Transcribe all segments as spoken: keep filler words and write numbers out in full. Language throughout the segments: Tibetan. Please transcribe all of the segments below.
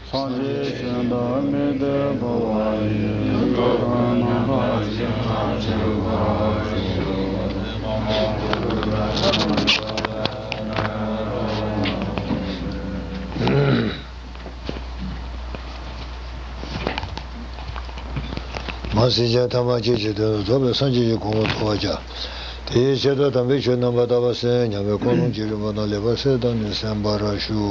སངས་རྒྱས་བྱོན་དང་མི་འདོད་འཁོར་བ་ཡི། འགྲོ་དོན་རྣམ་པར་ཤེས་པར་བྱེད་པར་ཤོག། མ་སྲིད་ཅན་ཐ་མ་སྐྱེ་མཆེད་དོན་དུ་རྫོགས་པའི་སངས་རྒྱས་ཀྱི་གོ་འཕང་ཐོབ་པར་བྱ། དེའི་ཆེད་དུ་དམ་པའི་ཆོས་རྣམ་པར་དག་པ་གསན་སྙམ་པའི་ཀུན་སློང་བསྐྱེད་རིམ་པ་དང་ལེགས་པར་གསལ་བཏབ་ནས་གསན་པར་ཞུ།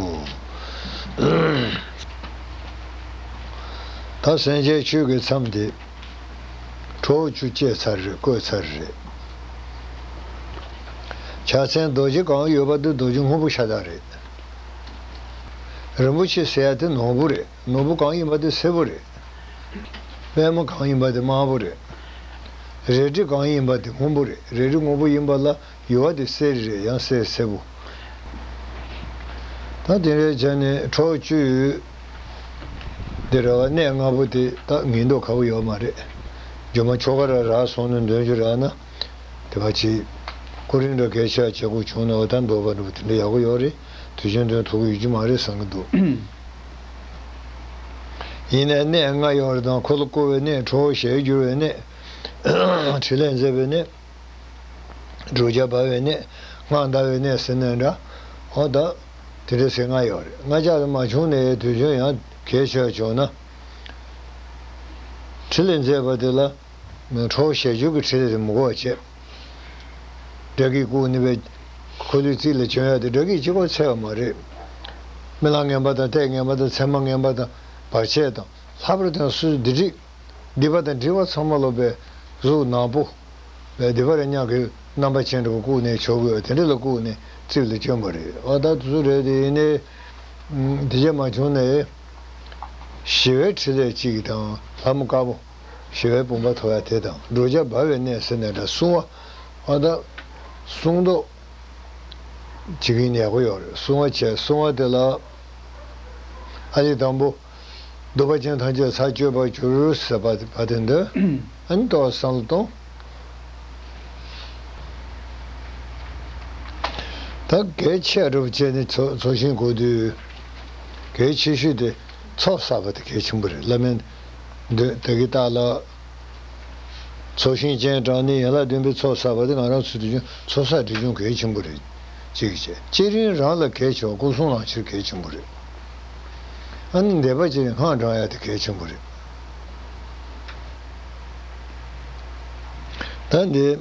ད་གསན་བྱའི་ཆོས་ཀྱི་མཚམས་དེ་ཁྲོ་བོ་བཅུ་བཅད་ཚར་རེད། བཀོད་ཚར་རེད། ཕྱག་མཚན་རྡོ་རྗེ་གང་ཡོད་པ་དེ་རྡོ་རྗེ་སྔོན་པོ་ཤ་སྟག་རེད། རིན་པོ་ཆེ་ཟེར་ཡ་དེ་ནོར་བུ་རེད། ནོར་བུ་གང་ཡིན་པ་དེ་སེར་པོ་རེད། པད་མ་གང་ཡིན་པ་དེ་དམར་པོ་རེད། རལ་གྲི་གང་ཡིན་པ་དེ་སྔོན་པོ་རེད། རལ་གྲི་སྔོན་པོ་ཡིན་པ་ལ་ཡུ་བ་དེ་གསེར་རེད། ཡང་གསེར་སེར་པོ། ད་དེ་འདྲ་བྱས་ནས་ཁྲོ་བཅུ་དེ་ར་བ་གནས་ལྔ་པོ་དེ་ད་ངན་མདོག་ཁ་པོ་ཡོད་མ་རེད། སྒྱུ་མ་ཆོ་ག་ར་རག་སོང་ན་འདོན་རྒྱུ་རག་ན། དེ་བ་ཅིག་ཀོ་རིན་འདྲ་གལ་ཆེ་བ་བྱེད་དགོས་བྱུང་ན་འོ་ད་འདོད་པ་འདྲ་པོ་དེ་འདྲ་ཡག་པོ་ཡོད་རེད། དུས་ཆེན་དོན་ཐུག་གི་ཡོད་རྒྱུ་མ་རེད་བསམ་གི་འདུག། ཡིན་ནའི་གནས་ལྔ་ཡོད་རེད། དང་འཁོར་ལོ་བསྐོར་བའི་གནས། ཁྲོ་བོ་ཞལ་བསྒྱུར་བའི་གནས། ཕྲིན་ལས་མཛད་པའི་གནས། བསྒྲུབ་བྱ་སྦ་བའི་གནས། སྔགས་བཟླ་བའི་གནས་ཟེར་ནའི་འདྲ། འོ་ད་དེ་འདྲ་ཟེར་ལྔ་ཡོད་རེད། ལྔ་ཆ་དུ་མ་བྱུང་ནའི་དུས་ཆེན་ཡང་གལ་ཆེ་བ་བྱུང་ན། ཕྲིན་ལས་མཛད་པ་དེ་ལ། ཁྲོ་བོ་ཞལ་བསྒྱུར་གྱི་ཕྲིན་ལས་དེ་མི་དགོས་པ་བྱས། སྦྲ་གིས་བཀུག་ནས་པའི་འཁོར་ལོའི་རྩིབས་ལ་བྱོན་ཡ་དེ་སྦྲ་གིས་གཅིག་པོ་འཚལ་བ་མ་རེད། རྨི་ལམ་ངན་པ་དང་ལྟས་ངན་པ་དང་མཚན་མ་ངན་པ་དང་བར་ཆད་དང་ལྷག་པར་དུ་སུ་སྡིག་སྒྲིབ་སྡིག་པ་དང་སྒྲིབ་པ་ཚང་མ་ལོག་པའི་གཟུགས་ནག་པོ། པའི་སྡིག་པ་རེ་ཉག་གི་རྣམ་པ་ཅན་འདྲ་པོ་བཀུག་ནས་བྱོག་དགོས་དེ་འདྲ་ལ་བཀུག་ནས་རྩིབས་ལ་བྱོན་པ་རེད། ཨ་ད་དུ་སུ་རེད་དེ་ཡིན་ནའི། དེ་བྱས་མ་བྱུང་ནའི། ཞི་བའི་ཕྲིན་ལས་གཅིག་དང་ལྷ་མོ་དཀར་པོ། ཞི་བའི་བུམ་པ་ཐོབ་ཡ་དེ་དང་བསྒྲུབ་བྱ་སྦ་བའི་གནས་ཟེར་ནའི་འདྲ་སྲུང་བ། ཨ་ད། སྲུང་ཟློག་བྱེད་མཁན་ཡག་པོ་ཡོད་རེད། སྲུང་བ་བྱས། སྲུང་བ་དེ་ལ་ཨ་ལི་དང་པོ། གདུག་པ་ཅན་ཐམས་ཅད་ཚར་གཅོད་པར་གྱུར་ཟེར་བ་བ་དེ་འདི། ཨ་ནི་ཏོག་བསམ་བློ་གཏོང་། ད་གལ་ཆེ་རུ་བྱས་ནས་ཚོགས་ཚོགས་ཞིང་དགོས་དུས། གལ་ཆེ་ཤོས་དེ་ཚོགས་བསགས་པ་དེ་གལ་ཆེན་པོ་རེད། བླ་མས་འདོད་དེ་གི་རྟགས་ལ། ཚོགས་ཞིང་སྤྱན་དྲངས་ནས་ཡན་ལག་བདུན་པའི་ཚོགས་བསགས་པ་དེ་ང་རང་ཚོ་དུས་རྒྱུན་ཚོགས་བསགས་དྲི་བྱུང་གལ་ཆེན་པོ་རེད། གཅིག་བྱས། བསྐྱེད་རིམ་རང་ལ་གལ་ཆེ་བ་སྐུ་གསུང་ལང་ཆེར་གལ་ཆེན་པོ་རེད། ཨ་ནི་འདས་པ་ཅིག་སྔགས་བགྲང་ཡ་དེ་གལ་ཆེན་པོ་རེད། ད་འདི།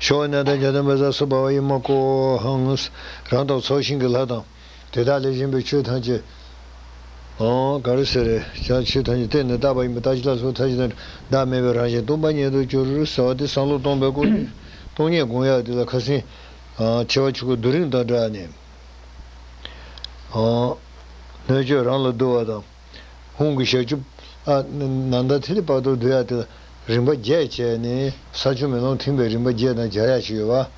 ཞོ་ནད་དང་རྒྱ་དམ་པ་ས་སུ་བ་བ་ཡི་མ་ཀོ་ཧང་། རང་དང་ཚོགས་ཞིང་གི་ལྷ་དང་། དེ་དག་ལས་གཞན་པའི་ཆོས་ཐམས་ཅད། ཨོ་ག་རེ་ཟེར་རེད། ཅང་ཆོས་ཐམས་ཅད་བརྟེན་ནས་བཏགས་པ་ཡིན་པས། ད་ཅི་ལ་སོགས་ཐམས་ཅད་དང་བདག་མེད་པའི་རང་བཞིན་སྟོང་པ་ཉིད་དུ་གྱུར་ཟེར་བ་དེ་བསམ་བློ་གཏོང་པའི་སྐོར་དེ། སྟོང་ཉིད་སྒོམ་ཡག་དེ་ལ་ཁ་སང་། ཨ་འཆི་བ་ཆོས་སྐུ་བསྡུ་རིམ་དང་སྦྲགས་ནས། ཨོ། སྣོད་བཅུད་རང་ལ་བསྡུ་བ་དང་། ཧཱུྃ་གི་ཞབས་ཀྱུ། ཨ་ནཱ་ད་ཐི་ལི་བར་དུ་བསྡུ་ཡ་དེ་ལ་རིམ་པ་བརྒྱད་བྱས་ནས་ས་ཆུ་མེ་རླུང་ཐིམ་པའི་རིམ་པ་བརྒྱད་དང་སྦྱར་ཡ་ཞིག་ཡོད་པ།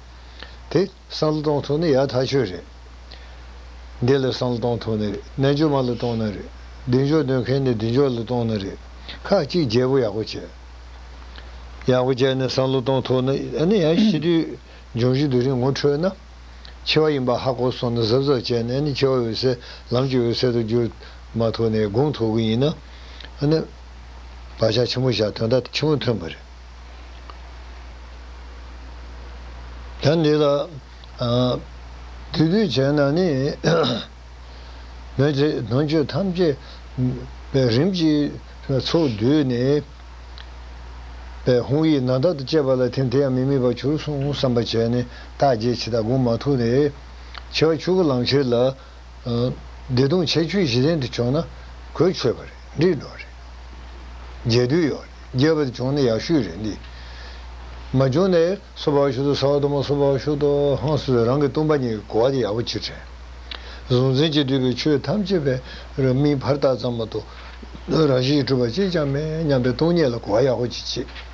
དེ་བསམ་བློ་གཏོང་ཐུབ་ན་ཡག་ཐག་ཆོད་རེད། འདི་ལ་བསམ་བློ་གཏོང་ཐུབ་ན་རེད། རྣལ་འབྱོར་མ་ལ་གཏོང་ན་རེད། བདེ་མཆོག་འདོན་མཁན་ནི་བདེ་མཆོག་ལ་གཏོང་ན་རེད། ཁ་གཅིག་བརྗེ་པོ་ཡག་པོ་བྱས། ཡག་པོ་བྱས་ནས་བསམ་བློ་གཏོང་ཐུབ་ན་ཨ་ནི་ཡང་ཤི་དུས་འབྱུང་བཞི་བསྡུ་རིམ་ངོ་འཕྲོད་ན། འཆི་བ་ཡིན་པ་ཧ་གོ་སོང་ན་གཟབ་གཟབ་བྱས་ནས་ཨ་ནི་འཆི་བ་འོད་གསལ་ལམ་གྱི་འོད་གསལ་དུ་འགྱུར་མ་ཐུབ་ནས་སྒོམ་ཐུབ་ཀྱི་ཡིན་ན། ཨ་ནི་བག་ཆགས་ཆེན་པོ་བཞག་དོན་དག་ཆེན་པོ་ཐོན་པ་རེད། ད་འདི་ལ། ཨ། དེ་དུས་བྱས་ན་ནི། མི་ཚེ་ལོངས་སྤྱོད་ཐམས་ཅད་པའི་རིམ་གྱིས་ཚོགས་བསྡུས་ནས། པའི་ཧཱུྃ་ཡིག་ནཱ་ད་དང་བཅས་པ་ལ་ཐིམ། དེ་ཡང་མི་དམིགས་པར་གྱུར་སོང་བསམ་པ་བྱས་ནས་རྟགས་བརྒྱད་ཅི་ལྟར་སྒོམ་མ་ཐུབ་ནས། འཆི་བ་ཆོས་སྐུ་ལམ་ཁྱེར་ལ། ཨ། བདེ་སྟོང་ཁྱད་ཆོས་བཞི་ལྡན་དུ་བྱུང་ན་གོ་ཆོད་པ་རེད། འགྲིག་འགྲོ་རེད། རྒྱས་བསྡུས་ཡོད་རེད། རྒྱས་པ་དེ་བྱུང་ན་ཡག་ཤོས་རེད་འདི། མ་བྱུང་ནས་སྭ་བྷཱ་ཝ་ཤུདྡྷ། སྭ་བྷཱ་ཝ་དྷརྨ། སྭ་བྷཱ་ཝ་ཤུདྡྷ་ཧཱུྃ་སུ་རང་གི་སྟོང་པ་ཉིད་ཀྱི་གོ་བ་དེ་ཡག་པོ་ཅིག་དྲན། གཟུང་འཛིན་གྱིས་བསྡུས་པའི་ཆོས་ཐམས་ཅད་པའི་རང་མིང་ཕར་བཏགས་ཙམ་མ་གཏོགས་རང་བཞིན་གྱིས་གྲུབ་པ་གཅིག་ཀྱང་མེད་སྙམ་པའི་སྟོང་ཉིད་ལ་གོ་བ་ཡག་པོ་ཅིག་བྱེད།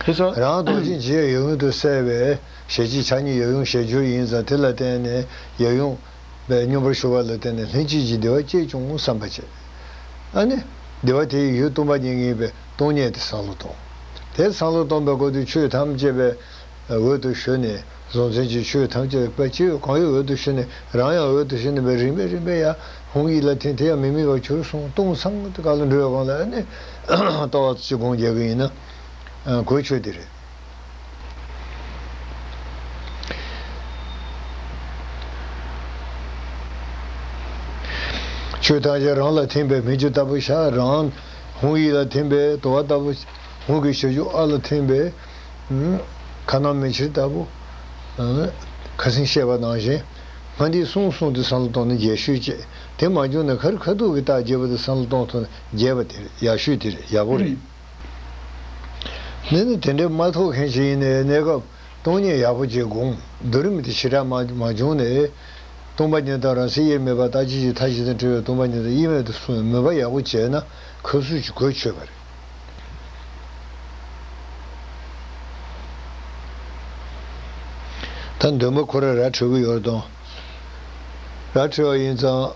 ཁྱེད་ཚོ། རང་རྡོ་རྗེ་འཇིགས་ཡབ་ཡུམ་དུ་གསལ་བའི་ཞལ་གཅིག་ཕྱག་གཉིས་ཡབ་ཡུམ་ཞལ་སྦྱོར་ཡིན་ཙང་། དེ་ལ་བརྟེན་ནས་ཡབ་ཡུམ་པའི་སྙོམས་པར་ཞུགས་པ་ལ་བརྟེན་ནས་ལྷན་སྐྱེས་ཀྱི་བདེ་བ་སྐྱེས་བྱུང་བསམ་པ་བྱེད། ཨ་ནི། བདེ་བ་དེ་ཡི་ཡུལ་སྟོང་པ་ཉིད་ཡིན་པའི་སྟོང་ཉིད་དེ་བསམ་བློ་གཏོང་། དེ་བསམ་བློ་གཏོང་པའི་སྐབས་དུ་ཆོས་ཐམས་ཅད་པའི་འོད་དུ་ཞུ་ནས། གཟུང་འཛིན་གྱི་ཆོས་ཐམས་ཅད་པའི་སྤྱི་ཡོད་གང་ཡོད་འོད་དུ་ཞུ་ནས། རང་ཡང་འོད་དུ་ཞུ་ནས་པའི་རིམ་པས་རིམ་པས་ཡར་ ཧཱུྃ་ཡིག་ལ་ཐིམ་དེ་ཡང་མི་དམིགས་པར་གྱུར་སོང་། སྟོང་སང་དེ་ག་ལ་འགྲོ་བའི་སྒང་ལ་ཨ་ནི་ལྟ་བ་ཅིག་སྒོམ་རྒྱག་གི་ཡིན་ན་གོ་ཆོད་དེ་རེད། ཆོས་ཐམས་ཅད་རང་ལ་ཐིམ་པས་མི་འགྱུར་ལྟ་བུ་ཤར། རང་ཧཱུྃ་ཡིག་ལ་ཐིམ་པས་དུ་བ་ལྟ་བུ། ཧཱུྃ་གི་བྱ་རྒྱུད་ཨ་ལ་ཐིམ་པས་ཁ་ནང་མེ་ཁྱེར་ལྟ་བུ། ཁ་སེང་བཤད་པ་ནང་བཞིན་སྔགས་འདི་གསུངས་གསུངས་ཏེ་བསམ་བློ་གཏོང་ན་རྒྱས་ཤོས་བྱེད། དེ་མ་བྱུང་ན་ཁ་རི་ཁ་ཐུག་གི་རྟགས་རྒྱས་པ་དེ་བསམ་བློ་གཏོང་ཐུབ་ན་རྒྱས་པ་དེ་རེད། ཡག་ཤོས་དེ་རེད། ཡག་པོ་རེད། ནི་ནི་དེ་འདྲའི་མ་ཐུག་མཁན་ཞིག་ཡིན་ནའི་གནས་སྐབས་སྟོང་ཉིད་ཡག་པོ་ཅིག་སྒོམ། བསྡུ་རིམ་དེ་ཞེ་དྲག་མ་མ་བྱུང་ནས། སྟོང་པ་ཉིད་དང་རང་སའི་དབྱེར་མེད་པ། རྟག་གཅིག་གི་མཐའ་གཅིག་ཏུ་གྲོལ་བའི་སྟོང་པ་ཉིད་དང་དབྱེར་མེད་དུ་གསུངས་པའི་མོས་པ་ཡག་པོ་བྱས་ན་ཁ་གསོ་ཅིག་གོ་ཆོད་པ་རེད། ད་འདོན་པ་ཁོ་ར་ར་འཕྲོད་ཀྱི་ཡོད་རེད་དོ། ར་འཕྲོད་པ་ཡིན་ཙང་།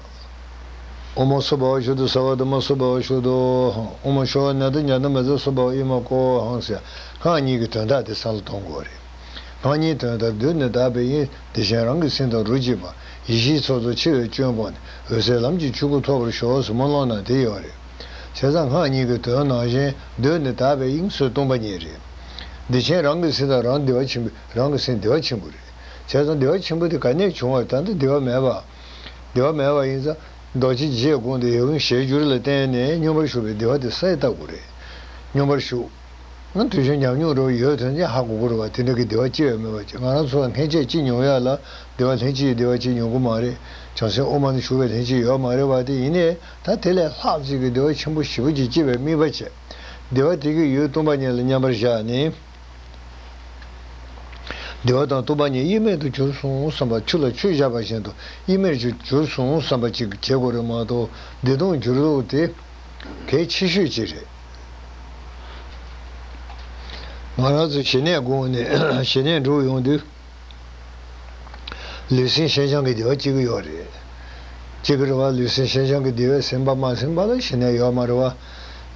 ཨོཾ་སྭ་བྷཱ་ཝ་ཤུདྡྷ་སརྦ་དྷརྨ་སྭ་བྷཱ་ཝ་ཤུདྡྷོ་ཧཾ། ཨོཾ་ཤོ་ནཱ་ཏ་ཛྙཱ་ན་མི་ཙ་སྭ་བྷཱ་ཝ་ཨི་མ་ཀོ་ཧཾ་ཟེར། སྔགས་གཉིས་ཀྱི་དོན་དག་དེ་བསམ་བློ་གཏོང་དགོས་རེད། སྔགས་གཉིས་དོན་དག་གདོད་ནས་དག་པའི་དབྱིངས། བདེ་ཆེན་རང་གི་སེམས་དང་རོ་གཅིག་པ། ཡེ་ཤེས་ཚོགས་རྫོགས་ཆེ་བའི་སྐྱོན་སྤངས་ནས། འོད་གསལ་ལམ་གྱི་ཆོས་སྐུ་ཐོབ་པར་ཤོག་ཟེར་སྨོན་ལམ་ནང་དེ་ཡོད་རེད། བྱས་ཙང་སྔགས་གཉིས་ཀྱི་དོན་ནང་བཞིན་གདོད་ནས་དག་པའི་དབྱིངས་སུ་སྟོང་པ་ཉིད་རེད། བདེ་ཆེན་རང་གི་སེམས་དང་རང་བདེ་བ་ཆེན་པོ། རང་གི་སེམས་བདེ་བ་ཆེན་པོ་རེད། བྱས་ཙང་བདེ་བ་ཆེན་པོ་དེ་ག་ནས་བྱུང་བ་རེད། ད་ལྟ་བདེ་བ་མེད་པ། བདེ་བ་མེད་པ་ཡིན་ཙང་རྡོ་རྗེ་འཇིགས་སྒོམ་དེ་ཡབ་ཡུམ་ཞལ་བསྒྱུར་ལ་བརྟེན་ནས་སྙོམས་པར་ཞུགས་པའི་བདེ་བ་དེ་ས་ཡི་ལྟ་དགོས་རེད། སྙོམས་པར་ཞུགས། ང་དུས་ཆེན་ཉམས་མྱོང་རོ་ཡོད་དོན་ཅན་ཧ་གོ་དགོས་རེད་བ། དེ་འདྲ་གི་བདེ་བ་སྐྱེ་བའི་མེད་པ་ཅིག། ང་རང་ཚོ་ལ་སྔན་ཆད་ཅི་མྱོང་ཡ་ལ་བདེ་བ་ལྷན་སྐྱེས་ཀྱི་བདེ་བ་ཅིག་མྱོང་གི་མ་རེད། བྱང་སེམས་དབུ་མ་ནས་ཞུགས་པའི་ལྷན་སྐྱེས་ཡོད་མ་རེད་བ། དེ་ཡིན་ནའི་ད་དེ་ལས་ལྷག་ཅིག་གི་བདེ་བ་ཆེན་པོ་ཞེ་པོ་ཅིག་སྐྱེ་བའི་དམིགས་པ་བྱས། བདེ་བ་དེ་གི་ཡུལ་སྟོང་པ་ཉིད་ལ་མཉམ་པར་བཞག་ནས། བདེ་བ་དང་སྟོང་པ་ཉིད་དབྱེར་མེད་དུ་གྱུར་སོང་བསམ་པ། ཆུ་ལ་ཆུ་བཞག་པ་བཞིན་དུ་དབྱེར་མེད་ཅིག་གྱུར་སོང་བསམ་པ་ཅིག་བྱེད་དགོས་རེད་མ་གཏོགས། བདེ་སྟོང་འགྱུར་ལྡོག་དེ་གལ་ཆེ་ཤོས་ཅིག་རེད། ང་རང་ཚོ་ཞི་གནས་སྒོམ་ནས་ཞི་གནས་འགྲུབ་ཡོང་དུས། ལུས་སེམས་ཞི་འཇམ་གྱི་བདེ་བ་སྐྱེ་གི་ཡོད་རེད། སྐྱེ་གི་རེད་བ། ལུས་སེམས་ཞི་འཇམ་གྱི་བདེ་བས་ཟིན་པ་མ་ཟིན་པ་ལ་ཞི་གནས་ཡོད་མ་རེད་བ།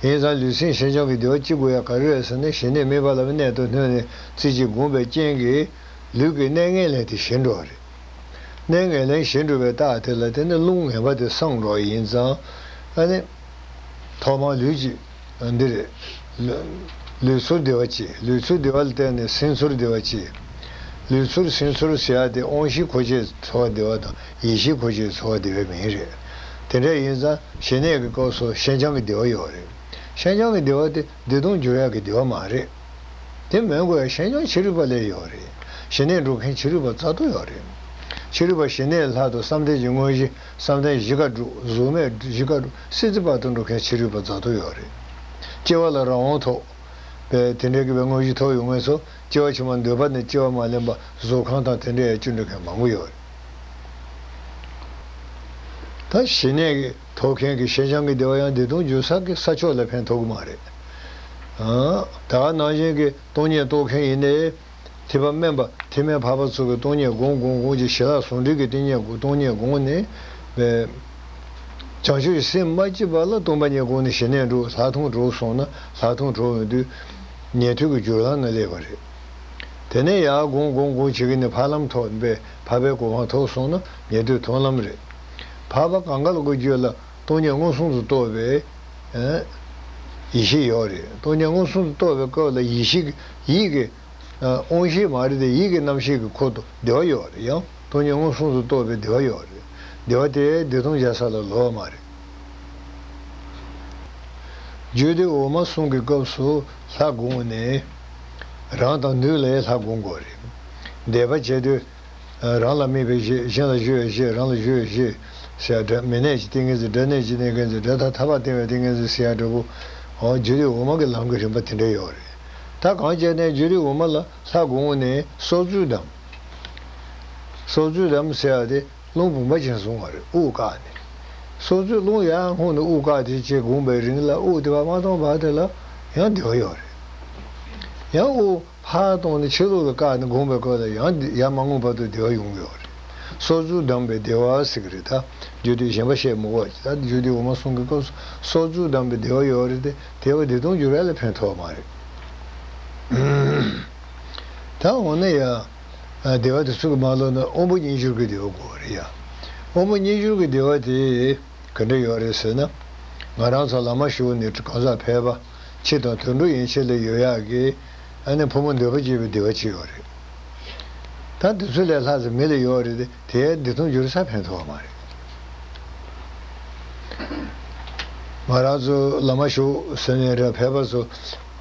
ཡིན་ཙང་ལུས་སེམས་ཞི་འཇམ་གྱི་བདེ་བ་སྐྱེ་དགོས་ཡ་ག་རེ་རེད་ཟེར་ན། ཞི་གནས་དམིགས་པ་ལ་གནད་དུ་བསྣུན་ནས་རྩེ་གཅིག་བསྒོམས་པའི་རྐྱེན་གྱིས་ལུས་ཀྱི་གནས་ངན་ལེན་དེ་ཞི་འགྲོ་བ་རེད། གནས་ངན་ལེན་ཞི་འགྲོ་བའི་རྟགས་དེ་ལ་བརྟེན་ནས་རླུང་ངན་པ་དེ་སངས་འགྲོ་བ་ཡིན་ཙང་། ཨ་ནི། ཐོག་མར་ལུས་ཀྱི། འདི་རེད། ལུས་ཚུར་བདེ་བ་སྐྱེ། ལུས་ཚུར་བདེ་བ་ལ་བརྟེན་ནས་སེམས་ཚུར་བདེ་བ་སྐྱེ། ལུས་ཚུར་སེམས་ཚུར་ཟེར་ཡ་དེ་དབང་ཤེས་འཁོར་བཅས་ཚོར་བ་བདེ་བ་དང་ཡིད་ཤེས་འཁོར་བཅས་ཚོར་བ་བདེ་བ་མིན་རེད། དེ་འདྲ་ཡིན་ཙང་ཞི་གནས་ཀྱི་སྐབས་སུ་ཞི་འཇམ་གྱི་བདེ་བ་ཡོད་རེད། ཞི་འཇམ་གྱི་བདེ་བ་དེ་བདེ་སྟོང་འགྱུར་ཡག་གི་བདེ་བ་མ་རེད། དེ་མིན་དགོས་ཡ་ཞི་འཇམ་ཕྱི་རོལ་པ་ལས་ཡོད་རེད། ཞི་གནས་འགྲུབ་མཁན་ཕྱི་རོལ་པ་རྩ་ཏོ་ཡོད་རེད། ཕྱི་རོལ་པ་ཞི་གནས་ལྷག་ཏུ་བསམ་གཏན་གྱི་དངོས་གཞི། བསམ་གཏན་བཞི་ཀ་འགྲུབ། གཟུགས་མེད་བཞི་ཀ་འགྲུབ། སྲིད་རྩེ་བར་དུ་འགྲོ་མཁན་ཕྱི་རོལ་པ་རྩ་ཏོ་ཡོད་རེད། སྐྱེ་བ་ལ་རང་དབང་ཐོབ་པའི་དེ་འདྲའི་གི་བའི་དངོས་གཞི་ཐོབ་ཡོང་མཁན་ཚོ་སྐྱེ་བ་ཕྱི་མ་འདོད་པ་ནས་སྐྱེ་བ་མ་ལེན་པ་གཟུགས་ཁམས་དང་དེ་འདྲའི་ཡ་བཅུ་འགྲོ་མཁན་མང་པོ་ཡོད་རེད། ད་ཞི་གནས་ཀྱི་ཐོབ་མཁན་གྱི་ཞི་འཇམ་གྱི་བདེ་བ་ཡང་བདེ་སྟོང་འགྱུར་ས་གི་ས་ཕྱོགས་ལ་ཕན་ཐོགས་ཀྱི་མ་རེད། ཨ། ད་ག་ནང་བཞིན་གྱི་སྟོང་ཉིད་རྟོགས་མཁན་ཡིན་ནའི། ཐེག་པ་དམན་པ་ཐེག་དམན་འཕགས་པ་ཚོ་གིས་སྟོང་ཉིད་སྒོམ་སྒོམ་སྒོམ་གྱི་ཞི་ལྷག་ཟུང་འབྲེལ་གྱི་སྟོང་ཉིད་སྒོམ། སྟོང་ཉིད་སྒོམ་ནས་པའི་བྱང་ཆུབ་ཀྱི་སེམས་མ་སྐྱིད་པ་ལ་སྟོང་པ་ཉིད་སྒོམ་ནས་ཞི་གནས་འགྲུབ། ལྷག་མཐོང་གྲོལ་སོང་ན། ལྷག་མཐོང་གྲོལ་ཡོང་དུས་ཉན་ཐོས་ཀྱི་སྦྱོར་ལམ་ནང་སླེབས་པ་རེད། དེ་ནས་ཡར་སྒོམ་སྒོམ་སྒོམ་བྱེད་ཀྱི་ནས་འཕགས་ལམ་ཐོབ་པའི་འཕགས་པའི་གོ་འཕང་ཐོབ་སོང་ན་ཉན་ཐོས་མཐོང་ལམ་རེད། འཕགས་པ་གང་ག་ལ་གོ་རྒྱུད་ལ་སྟོང་ཉིད་མངོན་སུམ་དུ་རྟོགས་པའི་ཡེ་ཤེས་ཡོད་རེད། སྟོང་ཉིད་མངོན་སུམ་དུ་རྟོགས་པའི་སྐབས་ལ་ཡིད་ཤེས་ཀྱི་ཡིད་ཀྱི། དབང་ཤེས་མ་རེད་དེ། ཡིད་ཀྱི་རྣམ་ཤེས་ཀྱི་འཁོར་དུ་བདེ་བ་ཡོད་རེད། ཡང་སྟོང་ཉིད་མངོན་སུམ་དུ་རྟོགས་པའི་བདེ་བ་ཡོད་རེད། བདེ་བ་དེ་བདེ་སྟོང་འཇལ་ས་ལ་ལོགས་མ་རེད། རྒྱུད་སྡེ་འོག་མ་གསུམ་གྱི་སྐབས་སུ་ལྷ་བསྒོམས་ནས། རང་དང་ནུས་ལ་ཡང་ལྷ་བསྒོམ་དགོས་རེད། བཟླས་པ་བྱེད་དུས། རང་ལ་དམིགས་པའི་བཞེད། གཞན་ལ་ཞུ་བའི་བཞེད། རང་ལ་ཞུ་བའི་བཞེད་ཟེར་ཡ་འདྲ། མི་གནས་ཀྱི་ཏིང་ངེ་འཛིན། སྒྲ་གནས་ཀྱི་ཏིང་ངེ་འཛིན། སྒྲ་ཐ་ཐ་བ་བསྟན་པའི་ཏིང་ངེ་འཛིན་ཟེར་ཡ་འདྲ་པོ། འོ་རྒྱུད་སྡེ་འོག་མ་གི་ལམ་གྱི་རིམ་པ་དེ་འདྲ་ཡོད་རེད། ད་གང་བྱས་ནས་རྒྱུད་སྡེ་འོག་མ་ལ་ལྷ་བསྒོམས་ནས་སྲོག་རྩོལ་བསྡམས། སྲོག་རྩོལ་བསྡམས་ཟེར་ཡ་དེ་རླུང་བུམ་པ་ཅན་བཟུང་བ་རེད། དབུགས་བཀག་ནས། སྲོག་རྩོལ་རླུང་ཡར་སྔོན་ནས་དབུགས་བཀག་དེ་བྱས་སྒོམ་པའི་རིང་ལ་དབུགས་དེ་བར་མ་གཏོང་བར་དེ་ལ་ཡང་བདེ་བ་ཡོད་རེད། ཡང་དབུགས་ཕར་གཏོང་ནས་ཕྱི་ལོགས་ལ་བཀག་ནས་སྒོམ་པའི་སྐབས་ལ་ཡང་ཡར་མ་ངོམས་བར་དུ་བདེ་བ་ཡོང་གི་ཡོད་རེད། སྲོག་རྩོལ་བསྡམས་པའི་བདེ་བ་ཟེར་གི་རེད། ད་རྒྱུད་སྡེ་གཞན་པ་བཤད་མི་དགོས་ཀྱི། ད་རྒྱུད་སྡེ་འོག་མ་གསུམ་གྱི་སྐབས་སུ་སྲོག་རྩོལ་བསྡམས་པའི་བདེ་བ་ཡོད་རེད་དེ། དེ་བ་བདེ་སྟོང་འགྱུར་ཡ་ལ་ཕན་ཐོགས་མ་རེད། ད་འོ་ན་ཡ། བདེ་བ་དེ་ཚུར་གི་མ་ལོག་ན་དབང་པོ་གཉིས་འགྱུར་གྱི་བདེ་བ་དགོས་རེད་ཡ། ཕོ་མོ་གཉིས་སྦྱོར་གྱི་བདེ་བ་དེ་ག་འདྲ་ཡོད་རེད་ཟེར་ན། ང་རང་ཚོ་བླ་མ་ཞུགས་ནས་གང་ཟག་ཕལ་པ་ཕྱི་དང་དུད་འགྲོ་ཡན་ཆད་ལ་ཡོད་ཡག་གི། ཨ་ནི་ཕོ་མོ་འདོད་པ་སྐྱེས་པའི་བདེ་བ་ཅིག་ཡོད་རེད། ད་དེ་ཚོ་ལས་ལྷག་ཙམ་མི་ལ་ཡོད་རེད་དེ། དེའི་བདེ་སྟོང་འགྱུར་ས་ཕན་ཐོགས་པ་མ་རེད། ང་རང་ཚོ་བླ་མ་ཞུགས་ཟེར་ནས་ར་ཕལ་པ་ཚོ་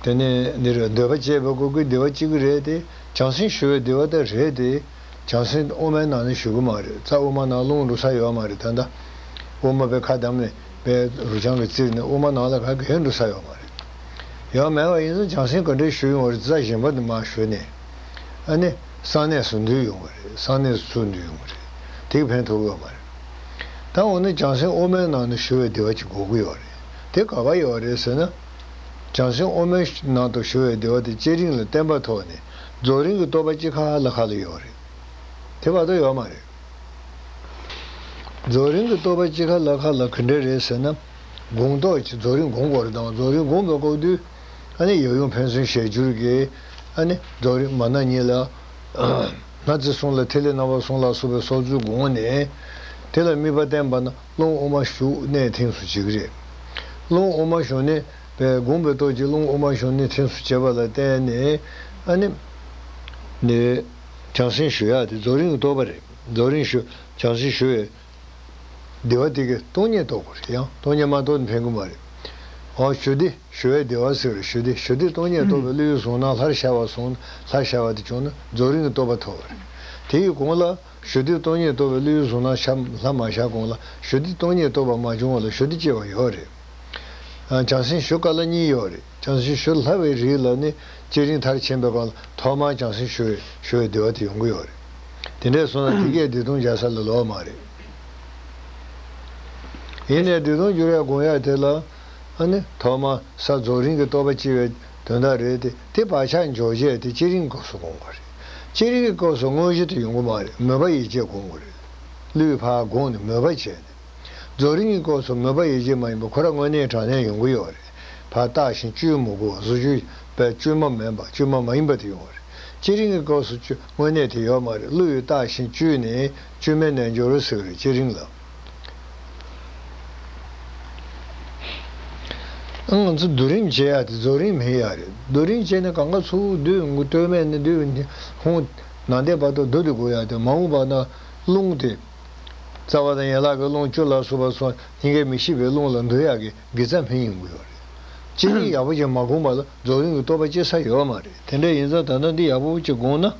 དེ་ནས་འདི་ར་འདོད་པ་སྐྱེས་པ་ཀོ་ཀོའི་བདེ་བ་གཅིག་རེད་དེ། བྱང་སེམས་ཞུ་བའི་བདེ་བ་ད་རེད་དེ། བྱང་སེམས་དབུ་མའི་ནང་ནས་ཞུ་གི་མ་རེད། རྩ་དབུ་མ་ནང་རླུང་འགྲོ་ས་ཡོད་མ་རེད། ད་ལྟ་དབུ་མ་པའི་ཁ་བསྡམས་ནས་པའི་རུ་ཆང་གི་རྩིབ་ནས་དབུ་མ་ནང་ལ་ག་གེ་འགྲོ་ས་ཡོད་མ་རེད། ཡང་མེད་པ་ཡིན་ཙང་བྱང་སེམས་ག་འདྲ་ཞུ་ཡོང་བ་རེད། རྩ་གཞན་པ་དུ་མ་ཞུ་ནས། ཨ་ནི་གསང་གནས་སུ་འདུས་ཡོང་བ་རེད། གསང་གནས་སུ་ཚུར་འདུས་ཡོང་བ་རེད། དེ་གི་ཕན་ཐོགས་ཡོད་མ་རེད། ད་འོ་ན་བྱང་སེམས་དབུ་མའི་ནང་ནས་ཞུ་བའི་བདེ་བ་ཅིག་དགོས་ཀྱི་ཡོད་རེད། དེ་ག་པར་ཡོད་རེད་ཟེར་ན། བྱང་སེམས་དབུ་མའི་ནང་དུ་ཞུ་བའི་བདེ་བ་དེ་བསྐྱེད་རིམ་ལ་བརྟེན་པ་ཐོག་ནས་རྫོགས་རིམ་གྱི་རྟོགས་པ་གཅིག་ཁ་ལ་ཁ་ལ་ཡོད་རེད། དེ་བར་དུ་ཡོད་མ་རེད། རྫོགས་རིམ་གྱི་རྟོགས་པ་གཅིག་ཁ་ལ་ཁ་ལ་ག་འདྲ་རེད་ཟེར་ན། སྒོམ་རྟོགས་ཀྱི་རྫོགས་རིམ་སྒོམ་དགོས་རེད་དང་། རྫོགས་རིམ་སྒོམ་པའི་སྐབས་དུས་ཨ་ནི་ཡབ་ཡུམ་ཕན་ཚུན་ཞལ་བསྒྱུར་གྱི། ཨ་ནི་རྫོགས་རིམ་མ་ན་ཉིད་ལ། སྔ་ཕྱི་གསུམ་ལ་ཐིག་ལེ་རྣམ་པ་གསུམ་ལ་སོགས་པའི་སྲོག་རྩོལ་སྒོམ་ནས། དེ་ལ་དམིགས་པ་བསྟན་པ་ན་རླུང་དབུ་མ་ཞུགས་གནས་ཐིམ་སོ་གཅིག་རེད། རླུང་དབུ་མ་ཞུགས་གནས་པའི་སྒོམ་པའི་སྟོབས་ཀྱིས་རླུང་དབུ་མ་ཞུགས་གནས་ཐིམ་སོ་བྱེད་པ་ལ་བརྟེན་ནས། ཨ་ནི་ནི་བྱང་སེམས་ཞུ་ཡག་དེ་རྫོགས་རིམ་གྱི་རྟོགས་པ་རེད། རྫོགས་རིམ་ཞུ། བྱང་སེམས་ཞུ་བའི་བདེ་བ་དེ་གའི་སྟོང་ཉིད་རྟོགས་དགོས་རེད། ཡང་སྟོང་ཉིད་མ་རྟོགས་ན་ཕན་གྱི་མ་རེད། འོ་ཞུ་བདེ། ཞུ་བའི་བདེ་བ་ཟེར་རེད། ཞུ་བདེ། ཞུ་བདེ་སྟོང་ཉིད་རྟོགས་པའི་བློའི་གཟུང་སྣང་སླར་ཤར་བ་སོང་། སླར་ཤར་བ་དེ་བྱུང་ན་རྫོགས་རིམ་གྱི་རྟོགས་པ་ཐོབ་པ་རེད། དེ་ཡི་གོང་ལ་ཞུ་བདེ་སྟོང་ཉིད་རྟོགས་པའི་བློའི་གཟུང་སྣང་ཤར་སླར་མ་ཤར་གོང་ལ་ཞུ་བདེ་སྟོང་ཉིད་རྟོགས་པ་མ་བྱུང་བ་ལ་ཞུ་བདེ་སྐྱེ་བ་ཡོད་རེད། བྱང་སེམས་ཞུ་དཀའ་སླ་གཉིས་ཡོད་རེད། བྱང་སེམས་ཞུ་སླ་བའི་རིགས་ལ་ནི་བསྐྱེད་རིམ་མཐར་ཕྱིན་པའི་སྐབས་ལ་ཐོག་མར་བྱང་སེམས་ཞུ་བའི་ཞུ་བའི་བདེ་བ་དེ་ཡོང་གི་ཡོད་རེད། དེ་འདྲས་སོང་ན་དེ་གས་བདེ་སྟོང་འཇལ་ས་ལ་ལོག་མ་རེད། ཡིན་ནའི་བདེ་སྟོང་འགྱུར་བའི་སྒོམ་ཡག་དེ་ལ་ཨ་ནི་ཐོག་མར་ས་རྫོགས་རིམ་གྱི་རྟོགས་པ་སྐྱེ་བའི་དོན་དག་རེད་དེ། དེ་བག་ཆགས་འཇོག་བྱེད་དེ་བསྐྱེད་རིམ་སྐབས་སུ་སྒོམ་དགོས་རེད། བསྐྱེད་རིམ་གྱི་སྐབས་སུ་དངོས་གཞི་དེ་ཡོང་གི་མ་རེད། མོས་པ་ཡིད་ཆེས་སྒོམ་དགོས་རེད། བློས་ཕར་བསྒོམས་ནས་མོས་པ་བྱས་ནས། རྫོགས་རིམ་གྱི་སྐབས་སུ་མོས་པ་ཡིད་ཆེས་མ་ཡིན་པ་ཁོ་རང་དངོས་གནས་དྲང་གནས་ཡོང་གི་ཡོད་རེད། ཕར་བརྟགས་ཤིང་བཅོས་མི་དགོས། གཟུགས་བཅོས་པས་བཅོས་མ་མིན་པ། བཅོས་མ་མ་ཡིན་པ་དེ་ཡོང་བ་རེད། བསྐྱེད་རིམ་གྱི་སྐབས་སུ་བཅོས་དངོས་གནས་དེ་ཡོད་མ་རེད། བློས་བརྟགས་ཤིང་བཅོས་ནས་བཅོས་མའི་རྣལ་འབྱོར་ཟེར་བ་རེད། བསྐྱེད་རིམ་ལ། ཨང་། ང་ཚོ་སྡུད་རིམ་བྱེད་ཡག་དེ་རྫོགས་རིམ་མིན་ཡག་རེད། སྡུད་རིམ་བྱས་ནས་གང་ག་ཚུར་སྡུད་འགོ། སྟོད་སྨད་ནས་སྡུད། ཧོང་ནང་བསྡད་བར་དུ་སྡུད་དེ་དགོས་ཡག་དེ་མ་འོངས་པ་ན་རླུང་དེ། རྩ་བ་དང་ཡན་ལག་གི་རླུང་བཅུ་ལ་སོགས་པ་སོགས་སྙིང་གའི་མི་ཤིགས་པའི་རླུང་ལ་འདུ་ཡག་གི་དགེ་རྩ་སྨིན་ཡོང་གི་ཡོད་རེད། བསྐྱེད་རིམ་ཡག་པོ་ཅིག་མ་བསྒོམས་པ་ལ་རྫོགས་རིམ་གྱི་རྟོགས་པ་སྐྱེ་ས་ཡོད་མ་རེད། དེ་འདྲ་ཡིན་ཙང་ད་ལྟ་འདི་ཡག་པོ་ཅིག་བསྒོམས་ན།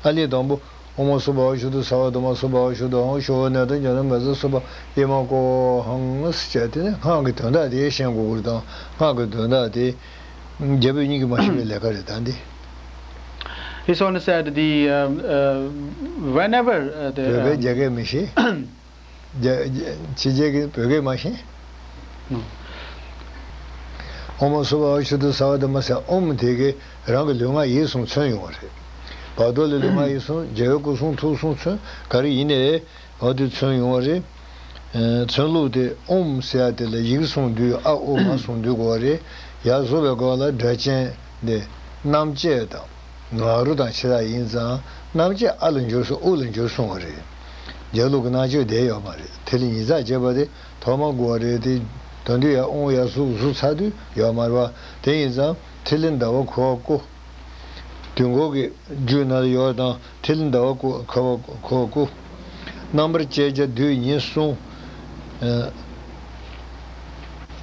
ཨ་ལས་དང་པོ། ཨོཾ་སྭ་བྷཱ་ཝ་ཤུདྡྷ་སརྦ་དྷརྨ་སྭ་བྷཱ་ཝ་ཤུདྡྷ། ཨོཾ་ཤོ་ནཱ་ཏ་ཛྙཱ་ན་མཱ་ཙྪ་སྭ་བྷཱ་ཨི་མ་ཀོ་ཧཾ་ཟེར་བྱས། དེ་ནི་སྔགས་ཀྱི་དོན་དག་དེ་ཤེས་དགོས་ཀྱི་རེད་དང་། སྔགས་ཀྱི་དོན་དག་དེ། རྒྱ་བོད་གཉིས་ཀྱིས་མ་ཤེས་པའི་ལས་ཀ་རེད་ད་འདི། He so said the, uh, uh, whenever, uh, the, བོད་སྐད་um, རྒྱ་སྐད་མི་ཤེས། རྒྱ་རྒྱ་ཕྱི་རྒྱལ་གྱི་བོད་སྐད་མ་ཤེས། No. ཨོཾ་སྭ་བྷཱ་ཝ་ཤུདྡྷ་སརྦ་དྷརྨ་ཟེར་ཨོཾ་དེ་གིས་རང་གི་ལུས་ངག་ཡིད་གསུམ་མཚོན་ཡོང་བ་རེད། བར་དོ་ལ་ལུས་ངག་ཡིད་གསུམ། རྒྱལ་བའི་སྐུ་གསུང་ཐུགས་གསུམ་མཚོན། ག་རེ་ཡིན་ནའི། འོ་དེ་མཚོན་ཡོང་བ་རེད། ཨ། མཚོན་ལུགས་དེ་ཨོཾ་ཟེར་ཡ་དེ་ལ་ཡིག་གསུམ་འདུས། ཨ་ཨུ་མ་གསུམ་འདུས་དགོས་པ་རེད། ཡར་བཟོ་བའི་སྐབས་ལ་སྒྲ་གཅན་དེ་རྣམ་བཅད་དང་ང་རོ་དང་ཕྱེད་དག་ཡིན་ཙང་། རྣམ་བཅད་ཨ་ལ་འགྱུར་སོང་། ཨུ་ལ་འགྱུར་སོང་བ་རེད། རྒྱ་ལུགས་ཀྱི་རྣམ་བཅད་དེ་ཡོད་མ་རེད། ཐིག་ལེ་ཉིས་བརྩེགས་བྱས་པ་དེ་ཐོག་མར་དགོས་པ་རེད་དེ། ད་དུང་ཡར་ཨོཾ་ཡར་ཟུག་ཟུག་ཚར་དུས་ཡོད་མ་རེད་པ། དེ་ཡིན་ཙང་ཐིག་ལེ་ཟླ་བ་ཁུ་བ་སྐུ། དུས་འཁོར་གྱི་རྒྱུད་ནང་ལ་ཡོད་དང་། ཐིག་ལེ་ཟླ་བ་སྐུ་ཁུ་བ་ཁུ་བ་སྐུ། རྣམ་པར་དཔྱད་བྱ་དུས་ཉི་ཤུ། ཨ།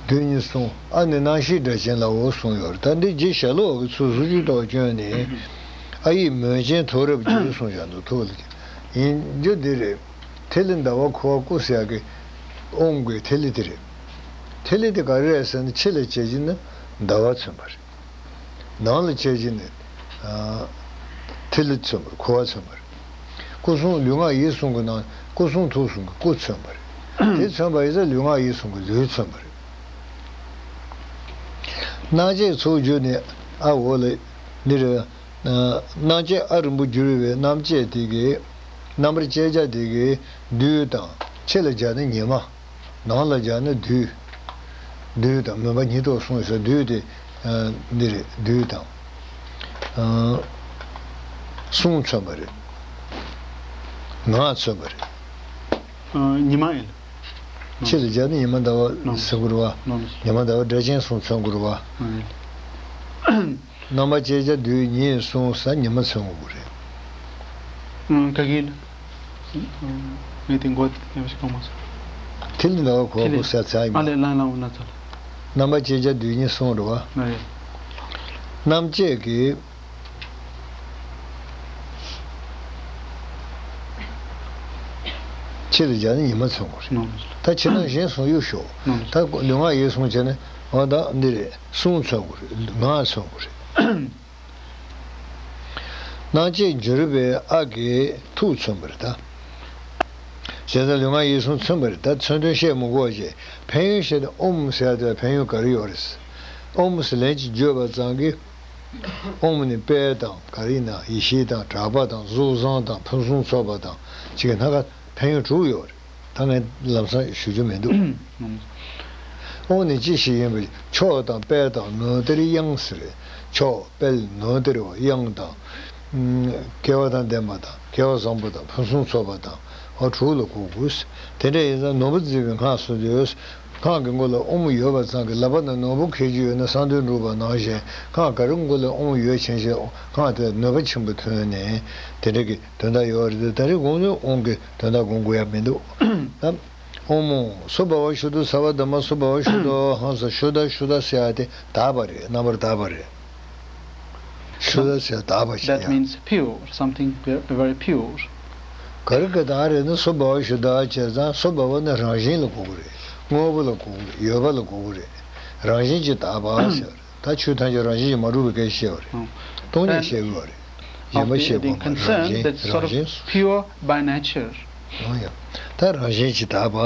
དུས་ཉི་ཤུ། ཨ་ནི་རྣམ་ཤེས་སྒྲ་གཅན་ལའོ་གསུངས་ཡོད་རེད། ད་འདི་རྗེ་ཞྭ་ལུ་པ་གིས་ཚུར་ཟུར་ཞིག་ཏུ་བསྐྱོན་ནས། ཨ་ཡིག་མོས་ཆེན་ཐུགས་རབ་འགྱུར་གསུངས་བཞག་འདུག་ཐུགས་ལ་ཡིན་རྒྱུ་འདི་རེད། ཐིག་ལེ་ཟླ་བ་ཁུ་བ་སྐུ་ཟེར་ཡག་གི་ཨོཾ་གྱི་ཐིག་ལེ་དེ་རེད། ཐིག་ལེ་དེ་ག་རེ་རེད་ཟེར་ན། ཕྱི་ལ་བྱས་ཀྱི་ནི་ཟླ་བ་མཚོན་པ་རེད། ནང་ལ་བྱས་ཀྱི་ནི། ཨ། ཐིག་ལེ་མཚོན་པ་རེད། ཁུ་བ་མཚོན་པ་རེད། སྐུ་གསུང་ལུས་ངག་ཡིད་གསུམ་གྱི་ནང་སྐུ་གསུང་ཐུགས་གསུམ་གྱི་སྐུ་མཚོན་པ་རེད། དེ་མཚོན་པ་ཡིན་ཙང་ལུས་ངག་ཡིད་གསུམ་གྱི་ལུས་མཚོན་པ་རེད། རྣམ་བཅད་ཚུར་བསྒྱུར་ནས་ཨ་འོ་ལ་འདི་རེད། ཨ། རྣམ་བཅད་ཨ་རིང་པོ་བསྒྱུར་བའི་རྣམ་བཅད་དེ་གའི། རྣམ་པར་དཔྱད་བྱ་དེ་གའི་དུས་དང་། ཕྱི་ལ་སྦྱར་ན་ཉི་མ། ནང་ལ་སྦྱར་ན་དུས། དུས་དང་མོས་པ་ཉིད་དུ་གསུངས་ཟེར། དུས་དེ། ཨ། འདི་རེད། དུས་དང་། ཨ། གསུང་མཚོན་པ་རེད། ངག་མཚོན་པ་རེད། ཉི་མ་ཡིན། ཕྱི་ལ་སྦྱར་ན་ཉི་མ་ཟླ་བ་ཟེར་དགོས་རེད་བ། ཉི་མ་ཟླ་བ་སྒྲ་གཅན་གསུམ་མཚོན་དགོས་རེད་བ། རྣམ་པ་ཅན་སྦྱར་དུས་ཉིད་གསུམ་ཟེར་ཉི་མ་མཚོན་དགོས་རེད། ག་གི་ལ། ངས་དེ་མགོ་ཡག་པོ་ཞིག་གཏོང་མ་སོང་། ཐིག་ལེ་ཟླ་བ་གོར་ཁུ་ཟེར་ཚར་ཡིན་པ། ཨ་ལས་ལན་ལ་འོ་ན་ཚ་ལ། རྣམ་པ་ཅན་སྦྱར་དུས་ཉིད་གསུམ་རེད་བ། ཨ་ལས། རྣམ་བཅད་ཀྱི། ཕྱི་ལ་སྦྱར་ན་ཉི་མ་མཚོན་དགོས་རེད། ད་ཕྱི་ནང་གཞན་གསུམ་གཡུག་ཞོག་ད་ལུས་ངག་ཡིད་གསུམ་བྱས་ན་འོ་ད་འདི་རེད། གསུམ་མཚོན་དགོས་རེད། ལུས་ངག་མཚོན་དགོས་རེད། སྣང་བཅས་འགྱུར་བའི་ཨ་གི་ཐུག་མཚོན་པ་རེད་ད། བྱས་ཙང་ལུས་ངག་ཡིད་གསུམ་མཚོན་པ་རེད་ད། མཚོན་དོན་བཤད་མི་དགོས་པ་བྱས། ཕན་ཡོན་བཤད་དེ་ཨོམ་ཟེར་ཡ་དེ་ལ་ཕན་ཡོན་ག་རེ་ཡོད་རེད། ཨོམ་ཟེར་ལན་གཅིག་བརྗོད་པ་ཙམ་གྱིས། ཨོམ་ནི་དཔལ་དང་ག་རེ་ཡིན་ན་ཡེ་ཤེས་དང་གྲགས་པ་དང་གཟུགས་བཟང་དང་ཕུན་སུམ་ཚོགས་པ་དང་ཅིག་སྣ་ཁ་ཕན་ཡོན་དྲུག་ཡོད་རེད། ད་ངས་ལམ་སང་ཞུ་རྒྱུ་མི་འདུག་ཨོ་ནི་ཅི་ཞིག་ཡིན་པ། མཆོག་དང་དཔལ་དང་ནོར་གཏེར་གཡང་ཟེར། མཆོག་དཔལ་ནོར་གཏེར་བ་གཡང་དང་། སྐལ་བ་དང་ལྡན་པ་དང་སྐལ་བ་བཟང་པོ་དང་ཕུན་སུམ་ཚོགས་པ་དང་ཨོ་དྲུག་ལ་གོ་དགོས། དེ་འདྲ་ཡིན་ཙང་ནོར་བུ་མཛེས་པའི་སྔགས་སུ་འདོད། སྔགས་ཀྱི་མགོ་ལ་ཨོ་མོ་ཡོད་པ་ཙམ་གྱིས་ལག་པ་ན་ནོར་བུ་འཁྱེར་རྒྱུ་ཡོད་ན་གསང་འདུས་འབྲུག་པ་ནང་བཞིན་སྔགས་ག་རེ་མགོ་ལ་ཨོ་མོ་ཡོད་ཕྱིན་ཆད་སྔགས་དེ་ནུས་པ་ཆེན་པོ་ཐོན་ནས་དེ་འདྲ་གི་དོན་དག་ཡོད་རེད། ད་རེས་དགོང་ནས་དབང་གི་དོན་དག་དགོངས་དགོས་ཡ་མི་འདུག་ད་ཨོ་མོ་སྭ་བྷཱ་ཝ་ཤུདྡྷོ་སརྦ་དྷརྨ་སྭ་བྷཱ་ཝ་ཤུདྡྷོ་ཨ་ཧཾ་ས། ཤུདྡྷ་ཤུདྡྷ་ཟེར་ཡ་དེ་དག་པ་རེད། རྣམ་པར་དག་པ་རེད། ཤུདྡྷ་ཟེར་དག་པ་ཞིག་ཡ། That means pure, something ve- very pure. ག་རེ་ག་དག་རེད་ན་སྭ་བྷཱ་ཝ་ཤུདྡྷ་བྱས་ཙང་སྭ་བྷཱ་ཝ་ནི་རང་བཞིན་ལ་གོ་གི་རེད། དངོས་པོ་ལ་གོ་གི་རེད། ཡོད་པ་ལ་གོ་གི་རེད། རང་བཞིན་གྱིས་དག་པ་ཟེར་བ་རེད། ད་ཆོས་ཐམས་ཅད་རང་བཞིན་གྱིས་མ་གྲུབ་པའི་སྐད་ཆ་བཤད་པ་རེད། སྟོང་ཉིད་བཤད་དགོས་པ་རེད། གཞན་པ་བཤད་དགོས་མ་རེད། རང་བཞིན་རང་བཞིན། Pure by nature. ཨོ་ཡ། ད་རང་བཞིན་གྱིས་དག་པ།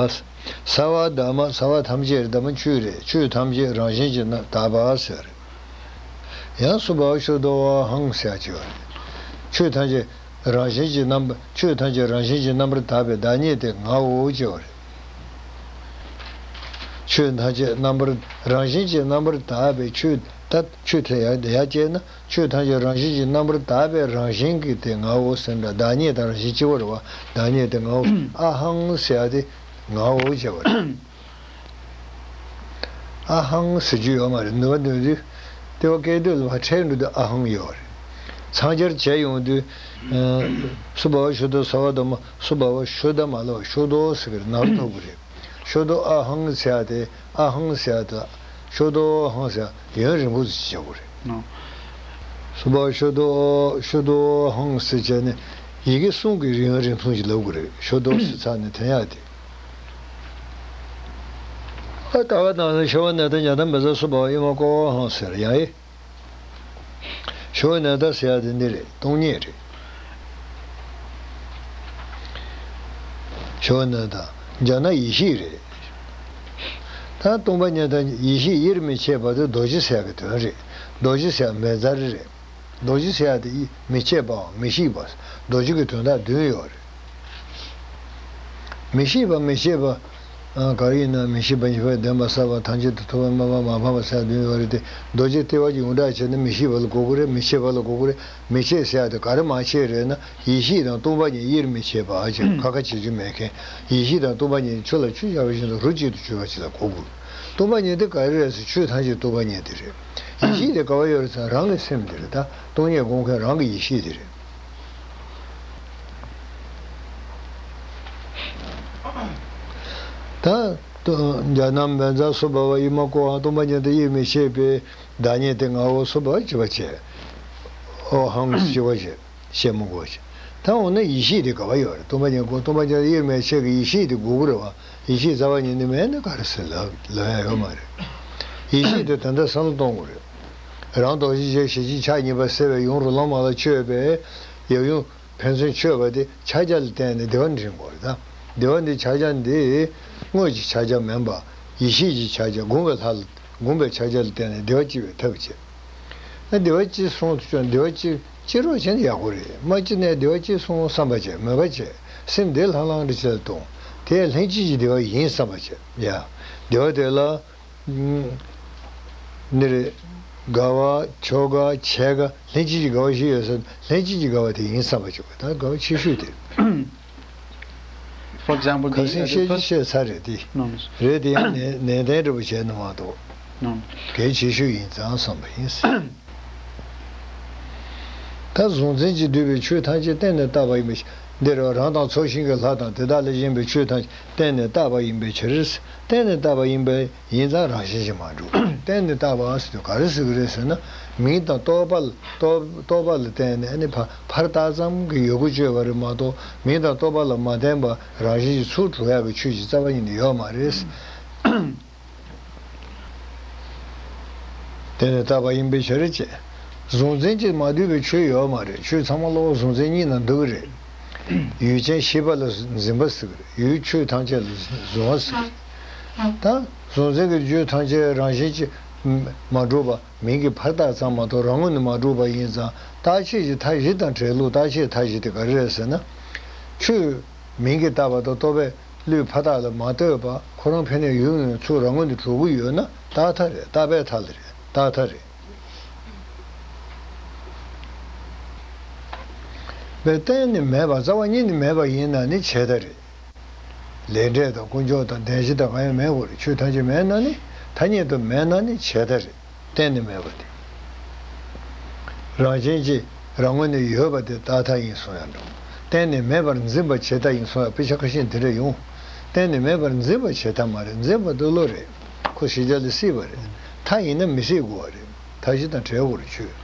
སརྦ་དྷརྨ། སརྦ་ཐམས་ཅད་དྷརྨ་ཆོས་རེད། ཆོས་ཐམས་ཅད་རང་བཞིན་གྱིས་ན་དག་པ་ཟེར། ཡང་སྭ་བྷཱ་ཝ་ཤུདྡྷོ་ཨ་ཧཾ་ཟེར་ཡ་ཅིག་ཡོད་རེད། ཆོས་ཐམས་ཅད་རང་བཞིན་གྱིས་རྣམ་པ། ཆོས་ཐམས་ཅད་རང་བཞིན་གྱིས་རྣམ་པར་དག་པའི་བདག་ཉིད་དེ་ངའོ་ཅེས་པ་རེད། ཆོས་ཐམས་ཅད་རྣམ་པར། རང་བཞིན་གྱིས་རྣམ་པར་དག་པའི་ཆོས་ད་ཆོས་དེ་ཡར་ཡར་བསྐྱེད་ན་ཆོས་ཐམས་ཅད་རང་བཞིན་གྱིས་རྣམ་པར་དག་པའི་རང་བཞིན་གྱིས་དེ་ངའོ་ཟེར་འདྲ། བདག་ཉིད་དང་རང་བཞིན་གཅིག་པ་རེད་བ། བདག་ཉིད་དེ་ངའོ། ཨ་ཧཾ་ཟེར་ཡ་དེ་ངའོ་ཅེས་པ་རེད། ཨ་ཧཾ་ཟེར་རྒྱུ་ཡོད་མ་རེད། ནུས་པ་འདོན་དུས་ལྟེ་བ་སྐད་དོད་ལ་ཕར་ཁྲལ་འགྲོ་དུས་ཨ་ཧཾ་ཡོད་རེད། འཚང་རྒྱ་བྱས་ཡོང་དུས་སྭ་བྷཱ་ཝ་ཤུདྡྷོ་སརྦ་དྷརྨ། སྭ་བྷཱ་ཝ་ཤུདྡྷ་མ་ལབ་པ་ཤུདྡྷོ་ཟེར་གི་རེད། ནང་ལ་ཐོབ་གི་རེད། ཤུདྡྷོ་ཨ་ཧཾ་ཟེར་ཡ་དེ་ཨ་ཧཾ་ཟེར་ཡ་དེ་ཤུདྡྷོ་ཨ་ཧཾ་ཟེར་ཡ་ཡུན་རིང་པོ་ཅིག་བྱེད་དགོས་རེད། སྭ་བྷཱ་ཝ་ཤུདྡྷོ། ཤུདྡྷོ་ཨ་ཧཾ་ཟེར་བྱས་ནས་ཡི་གེ་གསུམ་གྱི་ཡུན་རིང་ཐུང་ཅིག་ལབ་དགོས་རེད། ཤུདྡྷོ་ཟེར་ཚར་ནས་ཐོན་ཡག་དེ། ཨ་ད་ག་དང་ཤྭ་བ་ནཱ་ཐ་ཛྙཱ་ན་བཛྲ་སྭ་བྷཱ་ཝ་ཨི་མ་ཀོ་ཨ་ཧཾ་ཟེར་ཡ་ཡི། ཤྭ་བ་ནཱ་ཐ་ཟེར་ཡ་དེ་འདི་རེད། སྟོང་ཉིད་རེད། ཤྭ་བ་ནཱ་ཐ་ཛྙཱ་ན་ཡེ་ཤེས་རེད། ད་སྟོང་པ་ཉིད་དང་ཡེ་ཤེས་དབྱེར་མི་ཕྱེད་པ་དེ་རྡོ་རྗེ་ཟེར་ཡ་གི་དོན་རེད། རྡོ་རྗེ་ཟེར་ཡ་མེ་བཙའ་རེད། རྡོ་རྗེ་ཟེར་ཡ་དེ་མི་ཕྱེད་པའམ་མི་ཤིགས་པ། རྡོ་རྗེ་གི་དོན་དག་བདུན་ཡོད་རེད། མི་ཤིགས་པ་མི་ཕྱེད་པ། ཨ་ག་རེ་ཡིན་ན་མི་ཤིགས་པ་ཉི་ཤུ་པ་བདེན་པ་གསལ་བ་ཐམས་ཅད་དུ་ཐུབ་པ་སྨྲ་བ་མ་ཕམ་པ་ཟེར་བདུན་ཡོད་རེད་དེ། རྡོ་རྗེ་ལྟེ་བ་གི་ཡོངས་གྲགས་བྱས་ན་མི་ཤིགས་པ་ལ་གོ་དགོས་རེད། མི་ཕྱེད་པ་ལ་གོ་དགོས་རེད། མི་ཕྱེད་ཟེར་ཡ་དེ་ག་རེ་མ་ཕྱེད་རེད་ན་ཡེ་ཤེས་དང་སྟོང་པ་ཉིད་དབྱེར་མི་ཕྱེད་པ་ཅེས་ཁ་ཁ་བྱེད་རྒྱུ་མེད་མཁན། ཡེ་ཤེས་དང་སྟོང་པ་ཉིད་ཆུ་ལ་ཆུ་བཞག་པ་བཞིན་དུ་རོ་གཅིག་ཏུ་གྱུར་པ་ཅིག་ལ་གོ་དགོས། སྟོང་པ་ཉིད་དེ་ག་རེ་རེད་ཟེར་ཆོས་ཐམས་ཅད་སྟོང་པ་ཉིད་དེ་རེད། ཡེ་ཤེས་དེ་ག་བ་ཡོད་རེད་ཟེར་ན་རང་གི་སེམས་དེ་རེད་ད། སྟོང་ཉིད་སྒོམ་མཁན་རང་གི་ཡེ་ཤེས་དེ་རེད། ད་ཛྙཱ་ན་བཛྲ་སྭ་བྷཱ་ཝ་ཨི་མ་ཀོ་ཨ་ཧཾ། སྟོང་པ་ཉིད་དེ་དབྱེར་མི་ཕྱེད་པའི་བདག་ཉིད་དེ་ངའོ། སྭ་བྷཱ་ཝ་ཞི་བ་བྱས། ཨོ་ཧཾ་ཞི་བ་བྱས། བཤད་མི་དགོས་ཤིང་། ད་འོ་ན་ཡེ་ཤེས་དེ་ག་བ་ཡོད་རེད། སྟོང་པ་ཉིད་སྒོམ། སྟོང་པ་ཉིད་དབྱེར་མེད་ཆོས་ཀྱི་ཡེ་ཤེས་དེ་དགོས་ཀྱི་རེད་བ། ཡེ་ཤེས་རྩ་བ་ཉིད་ནས་མེད་ན་ག་རེ་ཟེར་ལབ་ལབ་ཡ་ཡོད་མ་རེད། ཡེ་ཤེས་དེ་དོན་དག་བསམ་བློ་གཏོང་དགོས་རེད། རང་རྡོ་རྗེ་འཆང་ཞལ་གཅིག་ཕྱག་གཉིས་པ་གསལ་བའི་ཡུམ་རོ་ལངས་མ་ལ་མཆོད་པའི་ཡབ་ཡུམ་ཕན་ཚུན་མཆོད་པ་དེ་ཕྱག་རྒྱ་ལ་བརྟེན་ནས་བདེ་བ་འབྱུང་དགོས་རེད་ད། བདེ་བ་འདི་ཕྱག་རྒྱ་འདི་དངོས་ཀྱི་ཕྱག་རྒྱ་མིན་པ་ཡེ་ཤེས་ཀྱི་ཕྱག་རྒྱ་སྒོམ་པའི་ལྷ་ལ་སྒོམ་པའི་ཕྱག་རྒྱ་ལ་བརྟེན་ནས་བདེ་བ་སྐྱེ་བའི་ཐབས་བྱེད། ཨ་བདེ་བ་སྐྱེས་སོང་དུ་ཆོག་བདེ་བ་སྐྱེ་སྐྱེ་རོགས་བྱས་ན་ཡག་པོ་རེད། མ་སྐྱེས་ནས་བདེ་བ་སྐྱེས་སོང་བསམ་པ་བྱས། མོས་པ་བྱས། སེམས་བདེ་ལྷང་ལྷང་རེ་བྱས་ལ་གཏོང་། དེ་ལྷན་སྐྱེས་ཀྱི་བདེ་བ་ཡིན་བསམ་པ་བྱས། ཡ། བདེ་བ་དེ་ལ་ནི་རེ་དགའ་བ་ཆོ་ག་ཆེ་ག་ལྷན་སྐྱེས་ཀྱི་དགའ་བ་ཞིག་ཡོད་ས་ལྷན་སྐྱེས་ཀྱི་དགའ་བ་དེ་ཡིན་བསམ་པ་བྱས། ད་དགའ་བ་ཆེ་ཤོས་དེ། ཁ་སང་བཤད་ཀྱི་བཤད་ཚར་རེད་དེ། རེད་དེ་ཡང་ནན་ནན་ཏན་འདྲ་པོ་བྱས་ན་མ་གཏོགས་གལ་ཆེ་ཤོས་ཡིན་ཙང་བསམ་པ་ཡིན། ད་གཟུང་འཛིན་གྱིས་བསྡུས་པའི་ཆོས་ཐམས་ཅད་གཏན་ནས་བཏགས་པ་ཡིན་པའི་ཕྱིར། འདིར་རང་དང་ཚོགས་ཞིང་གི་ལྷ་དང་དེ་དག་ལས་གཞན་པའི་ཆོས་ཐམས་ཅད་གཏན་ནས་བཏགས་པ་ཡིན་པའི་ཕྱིར། གཏན་ནས་བཏགས་པ་ཡིན་པའི་ཡིན་ཙང་རང་བཞིན་གྱིས་མ་གྲུབ། གཏན་ནས་བཏགས་པ་ཟེར་དུས་ག་རེ་ཟེར་གི་རེད་ཟེར་ན། མིང་དང་རྟོག་པ་ལ་རྟོག་རྟོག་པ་ལ་བརྟེན་ནས་ཨ་ནི་ཕ་ཕར་བཏགས་ཙམ་གྱི་ཡོད་དགུ་སྤྱོད་པ་རེད་མ་གཏོགས། མིང་དང་རྟོག་པ་ལ་མ་བརྟེན་པ་རང་བཞིན་གྱིས་ཚུར་གྲུབ་ཡག་གི་ཆོས་ཅིག་རྩ་བ་ཉིད་ནས་ཡོད་མ་རེད། གཏན་ནས་བཏགས་པ་ཡིན་པའི་ཕྱིར་ཅེས། གཟུང་འཛིན་གྱིས་མ་བསྡུས་པའི་ཆོས་ཡོད་མ་རེད། ཆོས་ཚང་མ་གློ་བུར་གཟུང་འཛིན་གཉིས་ནང་འདུ་གི་རེད། ཡུལ་ཅན་ཤེས་པ་ལ་འཛིན་པ་ཟེར་གི་རེད། ཡུལ་ཆོས་ཐམས་ཅད་ལ་གཟུང་བ་ཟེར་གི་རེད། ད་གཟུང་འཛིན་གྱི་རྒྱུ་ཐམས་ཅད་རང་བཞིན་གྱིས་མ་གྲུབ་པ། མིང་གིས་ཕར་བཏགས་ཙམ་མ་གཏོགས་རང་ངོས་ནས་མ་གྲུབ་པ་ཡིན་ཙང་། རྟག་ཆད་ཀྱི་མཐའ་བཞི་དང་བྲལ་ལུགས། རྟག་ཆད་མཐའ་བཞི་དེ་ག་རེ་རེད་ཟེར་ན། ཆོས་མིང་གིས་བཏགས་པ་དང་རྟོག་པས་བློས་ཕར་བཏགས་ལ་མ་ལྟོས་པ། ཁོ་རང་ཕན་ནས་ཡུལ་ངོས་ཚུར་རང་ངོས་ནས་གྲུབ་ཀྱི་ཡོད་ན་རྟག་མཐའ་རེད། རྟག་པའི་མཐའ་ལ་རེད། རྟག་མཐའ་རེད། པས་གཏན་ནས་མེད་པ། རྩ་བ་ཉིད་ནས་མེད་པ་ཡིན་ན་ནི་བྱས་མཐའ་རེད། ལས་འབྲས་དང་ཀུན་འབྱུང་དང་བདེན་བཞི་དང་གང་ཡང་མེད་དགོས་རེད། ཆོས་ཐམས་ཅད་མེད་ན་ནི་ཐ་སྙད་དུ་མེད་ན་ནི་བྱས་མཐའ་རེད། གཏན་ནས་མེད་པ་དེ། རང་བཞིན་གྱིས་རང་ངོས་ནས་ཡོད་པ་དེ་རྟག་མཐའ་ཡིན་གསུང་ཡང་འགྲོ། གཏན་ནས་མེད་པར་འཛིན་པ་བྱས་མཐའ་ཡིན་གསུང་ཡང་དཔེ་ཆ་ཁ་ཤས་འདི་འདྲ་ཡོང་། གཏན་ནས་མེད་པར་འཛིན་པ་བྱས་མཐའ་མ་རེད། འཛིན་པ་དེ་བློ་རེད། ཁོ་གཞི་རྒྱ་ལས་སྲིད་པ་རེད། མཐའ་ཡིན་ན་མི་སྲིད་དགོས་པ་རེད། མཐའ་བཞི་དང་བྲལ་དགོས་རེད་ཆོས།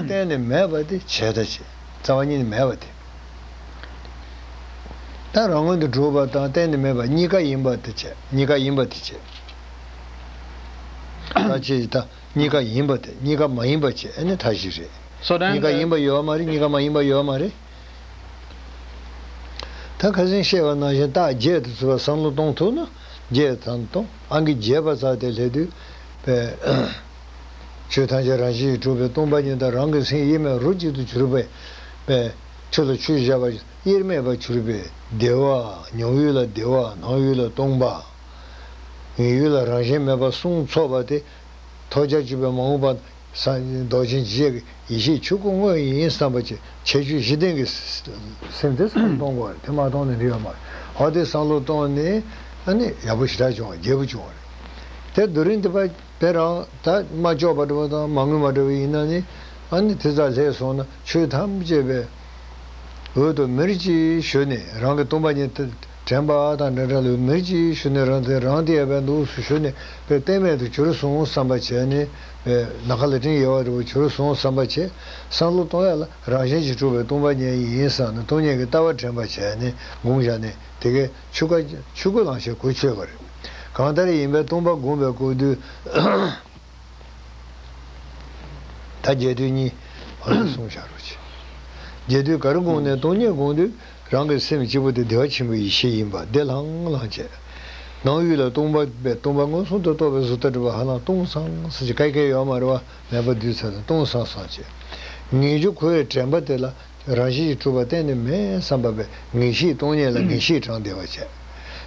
གཏན་ནས་མེད་པ་དེ་བྱས་མཐའ་བྱས། རྩ་བ་ཉིད་ནས་མེད་པ་དེ། ད་རང་ངོས་དུ་གྲུབ་པ་དང་གཏན་ནས་མེད་པ་གཉིས་ཀ་ཡིན་པ་དེ་བྱས། གཉིས་ཀ་ཡིན་པ་དེ་བྱས། ད་ཅི་ད་གཉིས་ཀ་ཡིན་པ་དེ་གཉིས་ཀ་མ་ཡིན་པ་བྱས། ཨ་ནི་མཐའ་བཞི་རེད། གཉིས་ཀ་ཡིན་པ་ཡོད་མ་རེད། གཉིས་ཀ་མ་ཡིན་པ་ཡོད་མ་རེད། ད་ཁ་སང་བཤད་པ་ནང་བཞིན་རྟགས་བརྒྱད་དུ་ཚུད་པ་བསམ་བློ་གཏོང་ཐུབ་ན། བརྒྱད་དང་གཏོང་། ཨང་ཀི་བརྒྱད་པ་ཙམ་དེ་སླེབས་དུས་པས། ཆོས་ཐམས་ཅད་རང་བཞིན་གྱིས་གྲུབ་པའི་སྟོང་པ་ཉིད་དང་། རང་གི་སེམས་དབྱེར་མེད་རོ་གཅིག་ཏུ་གྱུར་པའི་པས། ཆུ་ལ་ཆུ་བཞག་པ་དབྱེར་མེད་པར་གྱུར་པའི་བདེ་བ། མྱོང་ཡུལ་ལ་བདེ་བ། སྣང་ཡུལ་ལ་སྟོང་པ། ཡིན་ཡུལ་ལ་རང་བཞིན་མེད་པ་གསུམ་ཚོགས་པ་དེ། ཐོགས་བཅས་གཅིག་པའི་མ་འོངས་པ། ས་མདོ་ཆེན་ཞེས་ཡེ་ཤེས་ཆོས་སྐུ་དངོས་ཡིན་བསམ་པ་བྱས། ཁྱད་ཆོས་བཞི་ལྡན་གྱི་སེམས་དེ་བསམ་གཏོང་དགོས་རེད། དེ་མ་གཏོང་ན་འགྲིག་ཡོད་མ་རེད། འོ་དེ་བསམ་བློ་གཏོང་ནས་ཨ་ནི་ཡག་པོ་ཞེ་དྲག་བྱུང་བ། རྒྱས་པོ་བྱུང་བ་རེད། དེ་རྡོ་རིང་དེ་པ་དཔེ་རང་ད་མ་ལྕོགས་པ་འདྲ་བོ་དང་མ་ངུས་པ་འདྲ་བོ་ཡིན་ན་ནི། ཨ་ནི་དེ་ཙམ་ལྷག་སོང་ན་ཆོས་ཐམས་ཅད་པས་འོད་དུ་མེར་གྱིས་ཞུ་ནས། རང་གི་སྟོང་པ་ཉིད་དེ་དྲན་པ་དང་འདྲ་འདྲ་ལ་མེར་གྱིས་ཞུ་ནས། རང་དེ་རང་དེ་ཡལ་བའི་འདུག་སུ་ཞུ་ནས་པས་གཏན་མེད་དུ་གྱུར་སོང་བསམ་པ་བྱས་ནས། པས་ནམ་མཁའ་ལ་སྤྲིན་ཡལ་བ་འདྲ་བོ་གྱུར་སོང་བསམ་པ་བྱས། བསམ་བློ་གཏོང་ཡ་ལ་རང་བཞིན་གྱིས་གྲུབ་པའི་སྟོང་པ་ཉིད་ཡིན་བསམ་ནས་སྟོང་ཉིད་ཀྱི་ལྟ་བ་དྲན་པ་བྱས་ནས་དགོངས་བཞག་ནས། དེ་གས་ཆོས་སྐུ་ཆོས་སྐུ་ལམ་ཁྱེར་གོ་ཆོད་པ་རེད། གང་ལྟར་ཡིན་པས་སྟོང་པ་བསྒོམས་པའི་སྐབས་དུས། ད་རྒྱས་བསྡུས་གཉིས་འོ་ན་གསུངས་བཞག་རོགས་བྱེད། རྒྱས་བསྡུས་ག་རེ་བསྒོམས་ནས་སྟོང་ཉིད་བསྒོམས་དུས། རང་གི་སེམས་གཅིག་པུ་དེ་བདེ་བ་ཆེན་པོའི་ཡེ་ཤེས་ཡིན་པ་དེ་ལྷང་ལྷང་བྱས། སྣང་ཡུལ་ལ་སྟོང་པ་པས་སྟོང་པ་མངོན་སུམ་དུ་རྟོགས་པའི་གཟུགས་ལྟར་གྲུབ་པ་ཧ་ལམ་སྟོང་སང་སང་ཅིག་ག་གེ་ཡོད་མ་རེད་པ། མེད་པ་བསྡུས་ཚར་ནས་སྟོང་སང་སང་བྱས། ངེས་འབྱུང་ཁོའི་དྲན་པ་དེ་ལ་རང་བཞིན་གྱིས་གྲུབ་པ་གཏན་ནས་མེད་བསམ་པ་པས་ངེས་ཤེས་སྟོང་ཉིད་ལ་ངེས་ཤེས་དྲངས་བསྡད་པ་བྱས།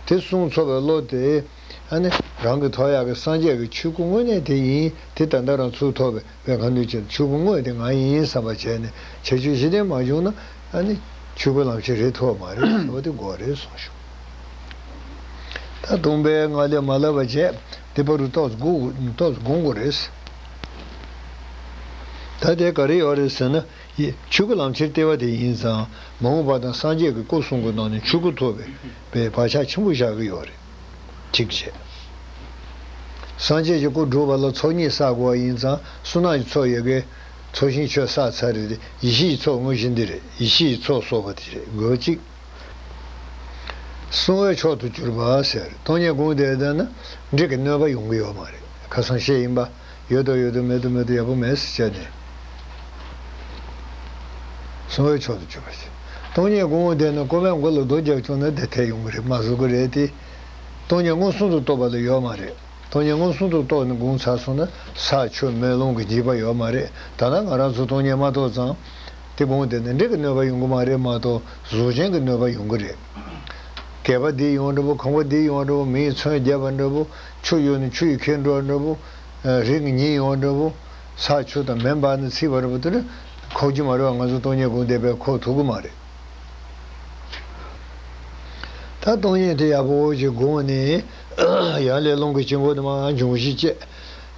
དེ་གསུམ་ཚོགས་པའི་བློ་དེ། ཨ་ནི་རང་གི་ཐོབ་ཡག་གི་སངས་རྒྱས་ཀྱི་ཆོས་སྐུ་དངོས་གནས་དེ་ཡིན། དེ་ད་ལྟ་རང་ཚུར་ཐོབ་པའི་པས་གང་འདུལ་བྱས་ཆོས་སྐུ་དངོས་དེ་ང་ཡིན་བསམ་པ་བྱས་ནས་ཁྱད་ཆོས་བཞི་ལྡན་མ་བྱུང་ན། ཨ་ནི་ཆོས་སྐུ་ལམ་ཁྱེར་རེད་ཐོབ་མ་རེད་ཟེར་བ་དེ་དགོས་རེད་གསུངས་ཤོག་ད་སྟོང་པའི་ངང་ལས་མ་བསླབ་པ་བྱས། དེ་བར་དུ་ཏོག་ཙམ་སྒུག་ཏོག་ཙམ་སྒོམ་དགོས་རེད། ད་དེ་ག་རེ་ཡོད་རེད་ཟེར་ན། ཡེ་ཆོས་སྐུ་ལམ་ཁྱེར་ལྟེ་བ་དེ་ཡིན་ཙང་། མ་འོངས་པ་དང་སངས་རྒྱས་ཀྱི་སྐུ་གསུང་གི་ནང་ནས་ཆོས་སྐུ་ཐོབ་པའི་བག་ཆགས་ཆེན་པོ་བཞག་གི་ཡོད་རེད། གཅིག་བྱས། སངས་རྒྱས་ཀྱི་སྐུ་སྒྲུབ་པ་ལ་ཚོགས་གཉིས་བསགས་དགོས་པ་ཡིན་ཙང་བསོད་ནམས་ཀྱི་ཚོགས་ཡོད་མཁན་ཚོགས་ཞིང་ཆོས་བསགས་ཚར་རེད་དེ། ཡེ་ཤེས་ཀྱི་ཚོགས་དངོས་གཞི་འདི་རེད། ཡེ་ཤེས་ཀྱི་ཚོགས་གསོག་པ་དེ་རེད། དགོས་གཅིག་གསང་བའི་མཆོག་ཏུ་གྱུར་པ་ཟེར། སྟོང་ཉིད་བསྒོམས་བསྡད་བསྡད་ན་འདྲེ་གི་གནོད་པ་ཡོང་གི་ཡོད་མ་རེད། ཁ་སང་བཤད་ཡིན་པ། ཡོད་དོ་ཡོད་དོ་མེད་དོ་མེད་དོ་ཡག་པོ་མེད་ཟེར་བྱས་ནས། གསང་བའི་མཆོག་ཏུ་གྱུར་པ་ཞེས། སྟོང་ཉིད་བསྒོམས་བསྡད་ན་རྐུན་མའི་མགོ་ལ་རྡོ་རྒྱབ་བཅུག་ན་དེ་ཐེ་ཡོང་གི་རེད། མ་བཟོ་གི་རེད་དེ། སྟོང་ཉིད་མངོན་སུམ་དུ་རྟོགས་པ་ལ་ཡོད་མ་རེད། སྟོང་ཉིད་མངོན་སུམ་དུ་རྟོགས་ནས་བསྒོམས་ཚར་སོང་ན་ས་ཆུ་མེ་རླུང་གི་འཇིགས་པ་ཡོད་མ་རེད། ད་ལྟ་ང་རང་ཚོ་སྟོང་ཉིད་མ་རྟོགས་ཙང་། དེ་བསྒོམས་བསྡད་ན་འདྲེ་གི་གནོད་པ་ཡོང་གི་མ་རེད་མ་གཏོགས་གཟུགས་ཅན་གྱི་གནོད་པ་ཡོང་གི་རེད། སྒལ་པ་འདི་ཡོང་འདྲ་པོ། གོམ་པ་འདི་ཡོང་འདྲ་པོ། མིའི་མཚོན་བརྒྱབ་པ་འདྲ་པོ། ཆུ་གཡུག་ནས་ཆུ་ཡིས་ཁྱེར་འགྲོ་འདྲ་པོ། རི་གི་ཉིལ་ཡོང་འདྲ་པོ། ས་ཆུ་དང་མེ་འབར་ནས་ཚིག་པ་འདྲ་པོ་དེ་འདྲ་ཁོག་རྒྱུ་མ་རེད་པ། ང་ཚོ་སྟོང་ཉིད་བསྒོམས་བསྡད་པས་ཁོག་ཐུབ་ཀྱི་མ་རེད། ད་ ད་སྟོང་ཉིད་དེ་ཡག་པོ་ཞིག་བསྒོམས་ནས། ཡར་ལས་རླུང་གི་དཀྱིལ་འཁོར་དུ་མར་འབྱུང་བཞི་བཅས།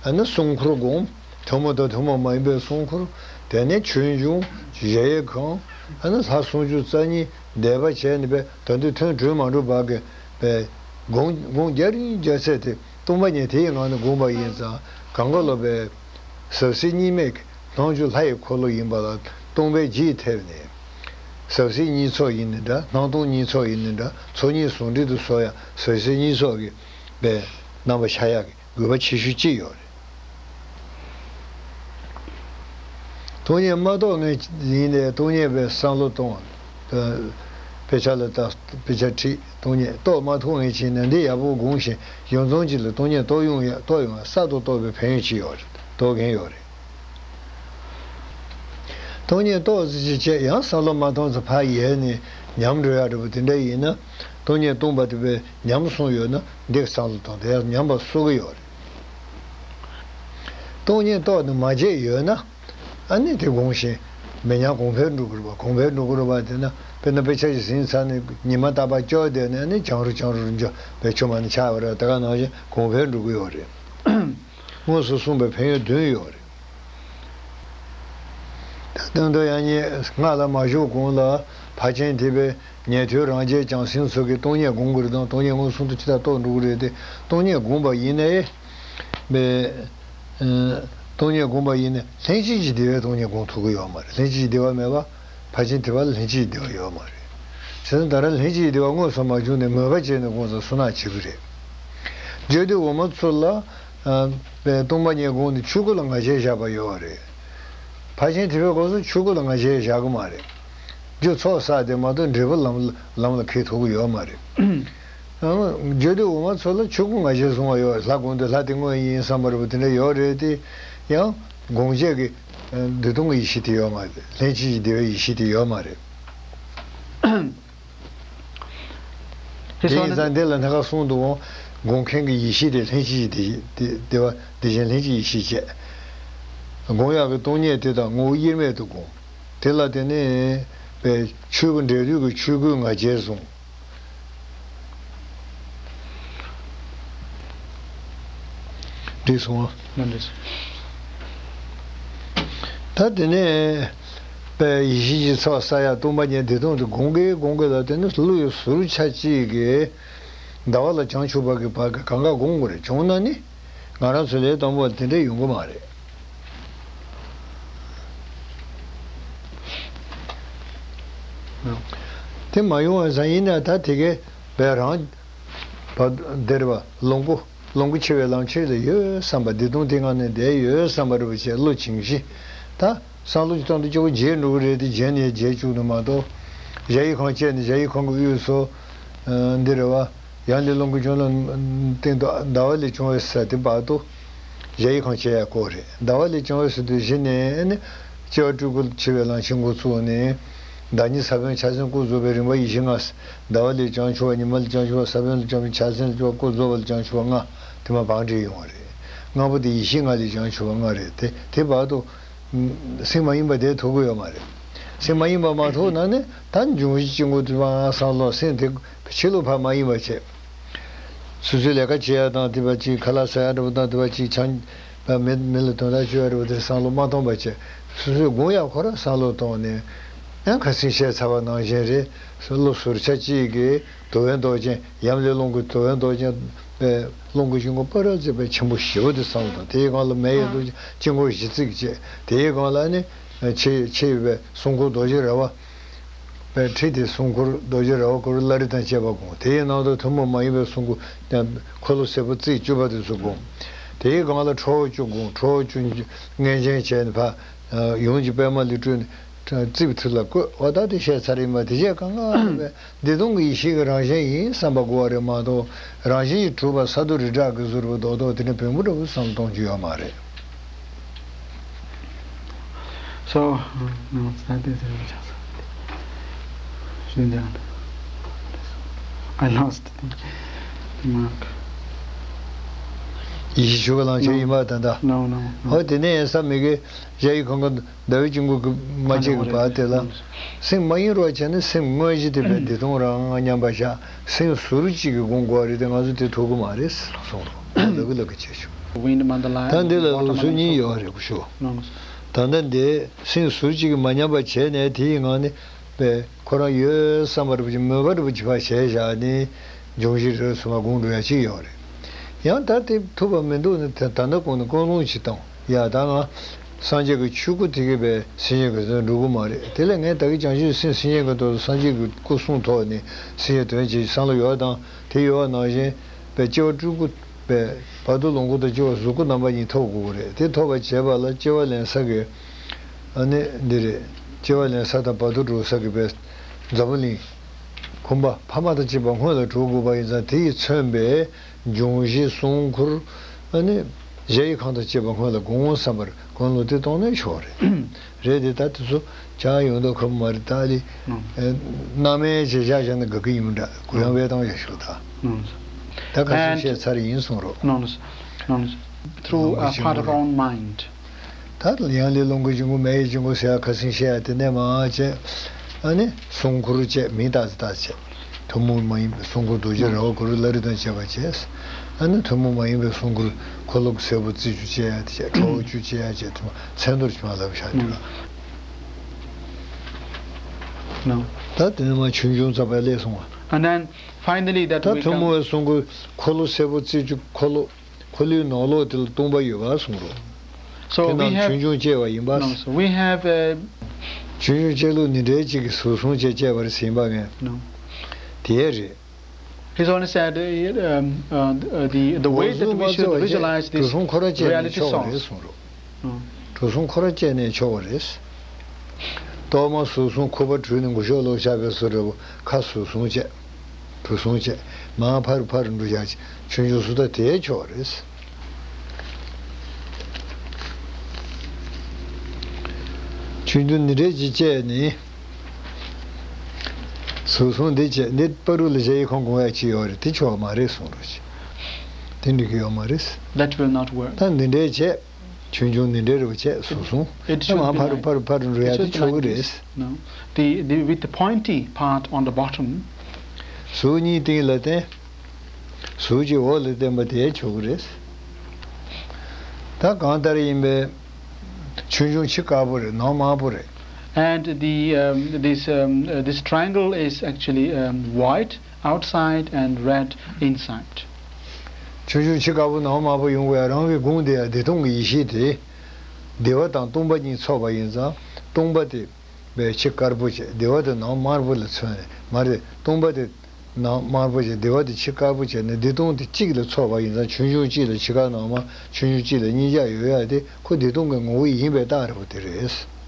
ཨ་ནི་སྲུང་འཁོར་བསྒོམ། ཐུན་མོང་དང་ཐུན་མོང་མ་ཡིན་པའི་སྲུང་འཁོར། དེ་ནས་ཆོས་འབྱུང་། གཞལ་ཡས་ཁང་། ཨ་ནི་ལྷ་སུམ་ཅུ་རྩ་གཉིས་བཟླས་པ་བྱས་ནས་པས་ད་དུང་ཐུན་དྲུག་མ་གྲུབ་བར་གྱི་པས་སྒོམ་སྒོམ་རྒྱག་རིང་རྒྱག་ཚད་དེ། སྟོང་པ་ཉིད་དེའི་ངང་ནས་བསྒོམས་པ་ཡིན་ཙང་། གང་ག་ལ་པས་ཟབ་གསལ་གཉིས་མེད་ཀྱི་སྣང་ཆུང་ལྷ་ཡི་འཁོར་ལོ་ཡིན་པ་ལ་སྟོང་པའི་རྒྱུད་ཐེབས་ནས། ཟབ་གསལ་གཉིས་ཚོགས་ཡིན་ནའི་འདྲ། སྣང་སྟོང་གཉིས་ཚོགས་ཡིན་ནའི་འདྲ། ཚོགས་གཉིས་ཟུང་འབྲེལ་དུ་བཟོ་ཡ་ཟབ་གསལ་གཉིས་ཚོགས་ཀྱི་པས་རྣམ་པ་ཆགས་ཡག་གི་དགོས་པ་ཆེ་ཤོས་གཅིག་ཡོད་རེད། སྟོང་ཉིད་མ་རྟོགས་མཁན་ཡིན་ནའི་སྟོང་ཉིད་པའི་བསམ་བློ་གཏོང་། དཔེ་ཆ་ལ་ལྟ། དཔེ་ཆ་ཁྲིད། སྟོང་ཉིད་རྟོགས་མ་ཐུབ་མཁན་ཞིག་ན་འདི་ཡག་པོ་སྒོམ་ཞིང་ཡོངས་རྫོགས་ཅིག་ལ་སྟོང་ཉིད་རྟོགས་ཡོང་ཡ། རྟོགས་ཡོང་ཡ། གསར་དུ་རྟོགས་པའི་ཕན་ཡོན་ཅིག་ཡོད་རེད། རྟོགས་མཁན་ཡོད་རེད། སྟོང་ཉིད་རྟོགས་ཟེར་ཅིག་བྱས་ཡང་བསམ་བློ་མ་གཏོང་ཙང་ཕར་ཡལ་ནས་ཉམས་འགྲོ་ཡ་འདྲ་པོ་དེ་འདྲ་ཡིན་ན། སྟོང་ཉིད་སྟོང་པ་དེ་པས་ཉམས་སོང་ཡོད་ན་འདི་བསམ་བློ་གཏོང་དེ་ཡང་ཉམས་པ་གསོ་གི་ཡོད་རེད། སྟོང་ཉིད་རྟོགས་ནས་མ་བརྗེད་ཡོད་ན། ཨ་ནི་དེ་སྒོམ་ཞིང་མི་ཉམས་གོང་འཕེལ་འགྲོ་གི་རེད་པ། གོང་འཕེལ་འགྲོ་གི་རེད་པ། དེ་ན་དཔེར་ན་དཔེ་ཆ་ཞིག་ཟིན་ཚར་ནས་ཉི་མ་རྟག་པར་སྐྱོར་བསྡད་ནས། ཨ་ནི་བྱང་རུ་བྱང་རུ་འགྲོ་བའི་ཆུ་མ་ནི་ཆགས་པ་རེད། དེ་ག་ནང་བཞིན་གོང་འཕེལ་འགྲོ་གི་ཡོད་རེད། དངོས་སུ་གསུངས་པའི་ཕན་ཡོན་བདུན་ཡོད་རེད། ད་དོན་དུ་ཡང་ཉིད་སྔགས་ལ་མ་ཞུགས་གོང་ལ་ཕར་ཕྱིན་ཐེག་པའི་ཉན་ཐོས་རང་རྒྱལ་བྱང་སེམས་སོགས་ཀྱིས་སྟོང་ཉིད་སྒོམ་དགོས་རེད་དང་། སྟོང་ཉིད་མངོན་སུམ་དུ་ཇི་ལྟར་རྟོགས་འགྲོ་གི་རེད་དེ། སྟོང་ཉིད་སྒོམ་པ་ཡིན་ནའི་པས། ཨ། སྟོང་ཉིད་སྒོམ་པ་ཡིན་ནའི་ལྷན་ཅིག་གི་བདེ་བས་སྟོང་ཉིད་སྒོམ་ཐུབ་ཀྱི་ཡོད་མ་རེད། ལྷན་ཅིག་གི་བདེ་བ་མེད་པ། ཕར་ཕྱིན་ཐེག་པ་ལ་ལྷན་ཅིག་གི་བདེ་བ་ཡོད་མ་རེད། བྱས་ཙང་ད་རང་ལྷན་ཅིག་གི་བདེ་བ་མངོན་སུམ་མ་བྱུང་ནས་མོས་པ་བྱས་ནས་སྒོམ་ཙང་བསོད་ནམས་ཆེ་གི་རེད། རྗེ་བཙུན་འོག་མ་ཚུ་ལ། ཨ། པས་སྟོང་པ་ཉིད་སྒོམ་ནས་ཆོས་སྐུ་ལ་ང་རྒྱལ་བཞག་པ་ཡོད་རེད། ཕར་ཕྱིན་ཐེག་པའི་སྐབས་སུ་ཆོས་སྐུ་ལ་ང་རྒྱལ་བཞག་གི་མ་རེད། རྒྱུ་ཚོགས་བསགས་དེ་མ་གཏོགས་འབྲས་བུ་ལམ་ལམ་ལ་འཁེལ་ཐུབ་ཀྱི་ཡོད་མ་རེད། ཨང་། རྗེ་བཙུན་འོག་མ་ཚུ་ལ་ཆོས་སྐུ་ང་རྒྱལ་བཟུང་བ་ཡོད། ལྷ་སྒོམ་དུས་ལྷ་དེ་དངོས་ཡིན་བསམ་པ་འདྲ་པོ་དེ་འདྲ་ཡོད་རེད་དེ། ཡང་སྒོམ་བྱེད་ཀྱི་ཨ་འདི་སྟོང་གི་ཡེ་ཤེས་དེ་ཡོད་མ་རེད། ལྷན་ཅིག་གི་བདེ་བའི་ཡེ་ཤེས་དེ་ཡོད་མ་རེད། དེ་ཡིན་ཙང་འདི་ལ་སྣ་ཁ་གསུམ་དུ་འོང་། སྒོམ་མཁན་གྱི་ཡེ་ཤེས་དེ་ལྷན་ཅིག་གི་བདེ་བ། དེ་བཞིན་ལྷན་ཅིག་ཡེ་ཤེས་བཅས། སྒོམ་ཡག་གི་སྟོང་ཉིད་དེ་དག་ངོ་བོ་དབྱེར་མེད་དུ་སྒོམ། དེ་ལ་བརྟེན་ནས་པས་ཆོས་སྐུ་འབྲས་དུས་ཀྱི་ཆོས་སྐུའི་ང་རྒྱལ་བཟུང་། འགྲིག་སོང་ཨ། མ་འགྲིག་སོང་། ད་དེ་ནས་པས་ཡེ་ཤེས་ཀྱི་ཚོགས་བསགས་ཡ་སྟོང་པ་ཉིད་བདེ་སྟོང་དུ་སྒོམ་གྱི་སྒོམ་གྱི་ལ་དེ་ནི་བློ་ཡི་ཟུར་ཆ་གཅིག་གིས་ཟླ་བ་ལ་བྱང་ཆུབ་པ་གི་བར་གྱི་གང་ག་སྒོམ་དགོས་རེད། བྱུང་ན་ནི་ང་རང་ཚོ་ལས་དང་པོ་དེ་འདྲ་ཡོང་གི་མ་རེད། དེ་མ་ཡོང་བ་ཙང་ཡིན་ན་ད་དེ་གའི་བས་རང་བ་འདིར་བ་ལོངས་སྐུ། ལོངས་སྐུ་འཆི་བའི་ལམ་ཕྱེད་ལ་ཡོད་བསམ་པ། བདེ་སྟོང་དེ་ངང་ནས་བསྡད་ཡོད་བསམ་པ་འདྲ་པོ་བྱས་བློ་བྱིང་ཞིང་། ད་བསམ་བློ་གཏོང་དུས་སྐྱོ་པོ་བརྗེད་འགྲོ་གི་རེད་དེ། བརྗེད་ནས་བརྗེད་བཅུག་ནས་མ་གཏོགས། གཞལ་ཡས་ཁང་བཅས་ནས་གཞལ་ཡས་ཁང་གི་དབུས་སུ། ཨ། འདི་རེད་བ། ཡར་ལས་རླུང་གི་བྱུང་ལ་སྟེང་དུ་ཟླ་བ་ལས་བྱུང་བའི་ས་དེ་བར་དུ། གཞལ་ཡས་ཁང་བཅས་ཡ་སྐོར་རེད། ཟླ་བ་ལས་བྱུང་བའི་ས་དེ་གཞི་ནས་ནི། སྐྱེ་བ་སྤྲུལ་སྐུ་འཆི་བའི་ལམ་ཕྱེད་འགོ་བཙུགས་ནས། བདག་ཉིད་ས་བོན་ཆ་མཚོན་སྐུ་རྫོགས་པའི་རིམ་པ་ཡེ་ཤེས་ལྔ། ཟླ་བ་ལས་བྱང་ཆུབ་པ། ཉི་མ་ལས་བྱང་ཆུབ་པ། ས་བོན་ལས་བྱང་ཆུབ་པ། ཆ་མཚོན་ལས་བྱང་ཆུབ་པ། སྐུ་རྫོགས་པ་ལས་བྱང་ཆུབ་པ་ལྔ། དེ་མ་བང་འགྲིག་ཡོང་བ་རེད། ལྔ་པོ་དེ་ཡེ་ཤེས་ལྔ་ལས་བྱང་ཆུབ་པ་ལྔ་རེད་དེ། དེ་བར་དུ། སེམས་མ་ཡེངས་པ་བསྡད་ཐུབ་ཀྱི་ཡོད་མ་རེད། སེམས་མ་ཡེངས་པ་མ་ཐུབ་ན་ནི་ད་འབྱུང་བཞི་སྐྱེ་དགུ་དུ་མ་སང་ལོ་སེམས་དེ་ཕྱི་ལོགས་ཕར་མ་ཡེངས་པ་བྱས། སོ་སོའི་ལས་ཀ་བྱེད་ཡ་དང་དེ་བ་ཅིག་ཁ་ལག་ཟ་ཡ་འདྲ་པོ་དང་དེ་བ་ཅིག་ཆང་མི་མི་ལ་དོན་དག་བཅོལ་ཡ་འདྲ་པོ་དེ་བསམ་བློ་མ་གཏོང་བ་བྱས། སོ་སོའི་དགོངས་ཡ་ཁོ་རང་བསམ་བློ་གཏོང་ནས། ཡང་ཁ་སང་བཤད་ཚར་བ་ནང་བཞིན་རེད། བློ་ཟུར་ཆ་གཅིག་གིས་ཐུབ་པའི་མདོག་ཅན། ཡར་ལས་རླུང་གི་ཐུབ་པའི་མདོག་ཅན། པས་རླུང་གི་དཀྱིལ་འཁོར་སྤ་ར་ཙེ་པས་ཆེན་པོ་ཞེ་པོ་དེ་བསམ་བློ་གཏོང་། དེའི་སྒང་ལ་མེ་ཡི་མདོག་ཅན་དཀྱིལ་འཁོར་བཞི་བརྩེགས་བྱས། དེའི་སྒང་ལ་ནི་ཆེ་ཆེ་བའི་སྲུང་འཁོར་རྡོ་རྗེ་ར་བ། པས་ཁྲི་དེ་སྲུང་འཁོར་རྡོ་རྗེ་ར་བ་ཁོ་རང་བླ་རེ་དང་བཅས་པ་སྒོམ། དེའི་ནང་དུ་ཐུན་མོང་མ་ཡིན་པའི་སྲུང་འཁོར་འཁོར་ལོ་སེར་པོ་རྩིབས་བཅུ་པ་དེ་ཚོ་སྒོམ། དེའི་སྒང་ལ་ཁྲོ་བོ་བཅུ་སྒོམ། ཁྲོ་བོ་བཅུ་མངོན་སྦྱིན་བྱས་ནས་ཕར་ཡུམ་གྱི་པད་མ་ལས་སྤྲུལ་ནས་རྩིབས་ཐིག་ལ་བཀོད། འོ་ད་དེ་བཤད་ཚར་ཡིན་པ། དེ་རྗེས་གང་ག་བས་བདེ་སྟོང་གི་ཡེ་ཤེས་ཀྱི་རང་བཞིན་ཡིན་བསམ་པ་དགོས་པ་རེད་མ་གཏོགས། རང་བཞིན་གྱིས་གྲུབ་པ་ས་རྡོ་རི་བྲག་གི་ཟུར་པོ་རྡོག་རྡོག་དེ་འདྲ་བེམ་པོ་འདྲ་བོ་བསམ་གཏོང་རྒྱུ་ཡོད་མ་རེད། So, no, it's not this. I lost the, the mark. ཡེ་ཤེས་ཆོས་ཀྱི་ལམ་ཁྱེར་ཡིན་པ་ད་ལྟ། ནོ་ནོ་ནོ། ཨོ་དེ་ནས་ཡིན་ས་མི་དགེ་གཞལ་ཡས་ཁང་གི་ཟླ་བའི་དཀྱིལ་འཁོར་གྱི་མ་ཕྱེད་ཀྱི་བར་དེ་ལ། སེམས་མ་ཡེངས་རོགས་བྱས་ནས་སེམས་དངོས་གཞི་དེ་བས་བདེ་སྟོང་རང་དབང་མཉམ་པར་བཞག་སེམས་ཟུར་གཅིག་གིས་སྒོམ་དགོས་རེད་དེ་ང་ཚོ་དེ་ཐུབ་ཀྱི་མ་རེད་གསུངས་རོགས། ལབ་ཀྱི་ལབ་ཀྱི་བྱས་ཤོག Wind Mandala ད་འདི་ལ་ལུགས་སྲོལ་གཉིས་ཡོད་རེད་གོ་ཤོག་ད་ལྟ་འདི་སེམས་ཟུར་གཅིག་གིས་མ་ཉམས་པ་བྱས་ནས་དེའི་ངང་ནས། པས་ཁོ་རང་ཡོད་བསམ་པ་རེ་བ་ཅིག་མོས་པ་རེ་བ་ཅིག་ཕར་བྱས་བཞག་ནས་འབྱུང་བཞི་རེ་ཟུང་མ་སྒོམ་འགྲོ་ཡ་ཅིག་ཡོད་རེད། ཡང་ད་དེ་ཐུབ་པ་མི་འདུག་ན་ད་ད་ལྟ་གོང་ནས་ཀུན་སློང་ཅིག་བཏང་ཡ་ད་ང་སངས་རྒྱས་ཀྱི་ཆོས་སྐུ་དེ་གས་པས་སེམས་ཅན་གྱི་དོན་འགྲུབ་ཀྱི་མ་རེད། དེ་ལས་ངས་ད་གི་བྱང་ཆུབ་སེམས་སེམས་ཅན་གྱི་དོན་སངས་རྒྱས་ཀྱི་སྐུ་གསུང་ཐོག་ནས་སེམས་ཅན་དོན་བྱེད་བསམ་བློ་ཡོད་དང་དེ་ཡོད་པ་ནང་བཞིན་པས་སྐྱེ་བ་སྤྲུལ་སྐུ། པས་བར་དོ་ལོངས་སྐུ་དང་སྐྱེ་བ་གཟུགས་སྐུ་རྣམ་པ་གཉིས་ཐོབ་དགོས་ཀྱི་རེད། དེ་ཐོབ་པར་བྱེད་པ་ལ་སྐྱེ་བ་ལེན་ས་གི་ཨ་ནི་འདི་རེད། སྐྱེ་བ་ལེན་ས་དང་བར་དོ་འགྲོ་ས་གི་པས་འཛམ་བུ་གླིང་ཁོམ་པ་ཕ་མ་དང་བཅས་པ་སྔོན་ལ་འགྲོ་དགོས་པ་ཡིན་ཙང་དེ་ཡིས་མཚོན་པའི་འབྱུང་བཞི་གསུང་མཁུར་ཨ་ནི་གཞལ་ཡས་ཁང་དང་བཅས་པ་སྔོན་ལ་སྒོམ་འོང་བསམ་པར་ཀུན་སློང་དེ་གཏོང་ནས་ཆོག་རེད། རེད་དེ་ད་དེ་ཚོ་ཅང་ཡོང་མདོག་ཁ་པོ་མ་རེད། ད་ལི་ནང་མའི་བྱེད་བཞག་བཞག་ན་དགའ་གི་ཡིན་འདྲ། གུ་ཡངས་བས་བཏང་བཞག་ཤོག་ད། ད་ཁ་སང་བཤད་ཚར་ཡིན་གསུང་རོགས། Through a part of our mind. ད་ཡང་ལས་ལོངས་སྐུ་འབྱུང་ཁུངས་མེ་ཡི་འབྱུང་ཁུངས་ཟེར་ཡ་ཁ་སང་བཤད་ཡ་དེ་ནས་མ་བྱས། ཨ་ནི་གསུང་མཁུར་བཅས་མིང་བཏགས་ཚེ་བཏགས་བྱས། ཐུན་མོང་མ་ཡིན་པའི་གསུང་མཁུར་རྡོ་རྗེ་ར་བ་གུ་རུ་བླ་རེ་དང་བཅས་པ་བཅས། ཨ་ནི་ཐུན་མོང་མ་ཡིན་པའི་གསུང་མཁུར་འཁོར་ལོ་གི་སྲད་བུ་རྩི་བཅུ་བཅས་ཡ་དེ་བཅས་ཁྲོ་བོ་བཅུ་བཅས་ཡ་བཅས་ཐུན་མོང་མཚན་རྡོར་ཆུང་བ་ལབ་བཞག་དེ་ར། ད་དེ་ནས་མ་ཆོས་འབྱུང་ཚོགས་པ་ལས་གསུངས་པ། And then finally that ད་we ཐུན་མོང་come བའི་གསུང་མཁུར་འཁོར་ལོ་སྲད་བུ་རྩི་བཅུ་འཁོར་ལོ། འཁོར་ལོའི་ནང་ལོགས་དེ་ལ་སྟོང་པ་ཡོད་པ་གསུངས་རོགས། So དེ་we ནང་have ཆོས་འབྱུང་བཅས་པ་ཡིན་པ། No, so we have uh, ཆོས་འབྱུང་བཅས་ལུགས་ནི་འདྲའི་གཅིག་གིས་གཟུགས་གསུམ་བཅས་བཅས་པ་རེད་ཟིན་པ་ངས། No. དེ་རེད། He's only said uh, um, uh, the, the, the way that we should visualize this གྲུ་གསུམ་འཁོར་བ་བཅས་ནས་reality ཆོག་པ་རེད source. གསུངས་རོགས། གྲུ་གསུམ་འཁོར་བ་བཅས་ནས་ཆོག་པ་རེད། གཏོར་མ་གཟུགས་གསུམ་ཁུ་བ་དྲུས་ནས་མགུ་ཤོག་ལོག་བཞག་པའི་བཟོ་འདྲ་བོ་ཁ་གཟུགས་གསུམ་བཅས། གྲུ་གསུམ་བཅས། མར་ཕར་ཕར་འགྲོ་བཞག་ཆུང་ཆུང་སུ་ད་དེའི་ཆོག་པ་རེད། ཆུང་ཆུང་ནི་འདྲས་ཅིག་བཅས་ནས། གཟུགས་གསུམ་འདི་བཅས་འདི་བར་དུ་ལ་གཞལ་ཡས་ཁང་སྒོམ་ཡ་ཅིག་ཡོད་རེད་དེ་ཆོག་པ་མ་རེད་གསུངས་རོགས་ཅིག་དེ་འགྲིག་གི་ཡོད་མ་རེད། That will not work. ད་འདི་འདྲས་བྱས། ཆུང་ཆུང་འདི་འདྲས་རེད་བྱས་གཟུགས་གསུམ། It ད་should མར་be ཕར་like འཕར་འཕར་འགྲོ་ཡ་དེ་ཆོག་གི་རེད། No. The, the, with the pointy part on the bottom. གཟུགས་གཉིས་སྟེང་ལ་བརྟེན། གཟུགས་ཀྱི་འོག་ལ་བརྟེན་པ་དེ་ཆོག་གི་རེད། ད་གང་ལྟར་ཡིན་པས། ཆུང་ཆུང་ཕྱི་དཀར་པོ་རེད། ནང་དམར་པོ་རེད། And the um, this um, uh, this triangle is actually um, white outside and red inside. ཆུང་ཆུང་ཕྱི་དཀར་པོ་ནང་དམར་པོ་ཡོང་དགོས་ཡ་རང་གི་དགོངས་དེ་ཡ་བདེ་སྟོང་གི་ཡེ་ཤེས་དེ། བདེ་བ་དང་སྟོང་པ་གཉིས་ཚོགས་པ་ཡིན་ཙང་སྟོང་པ་དེ་བའི་ཕྱི་དཀར་པོ་བྱས་བདེ་བ་དེ་ནང་དམར་པོ་ལ་མཚོན་ནས་མ་རེད་སྟོང་པ་དེ་ནང་དམར་པོ་བྱས་བདེ་བ་དེ་ཕྱི་དཀར་པོ་བྱས་ནས་བདེ་སྟོང་དེ་གཅིག་ལ་ཚོགས་པ་ཡིན་ཙང་ཆུང་ཆུང་གཅིག་ལ་ཕྱི་དཀར་ནང་དམར་ཆུང་ཆུང་གཅིག་ལ་གཉིས་ཆ་ཡོད་ཡ་དེ་ཁོ་བདེ་སྟོང་གི་ངོ་བོ་ཡིན་པའི་རྟགས་རེད་པོ་དེ་རེད།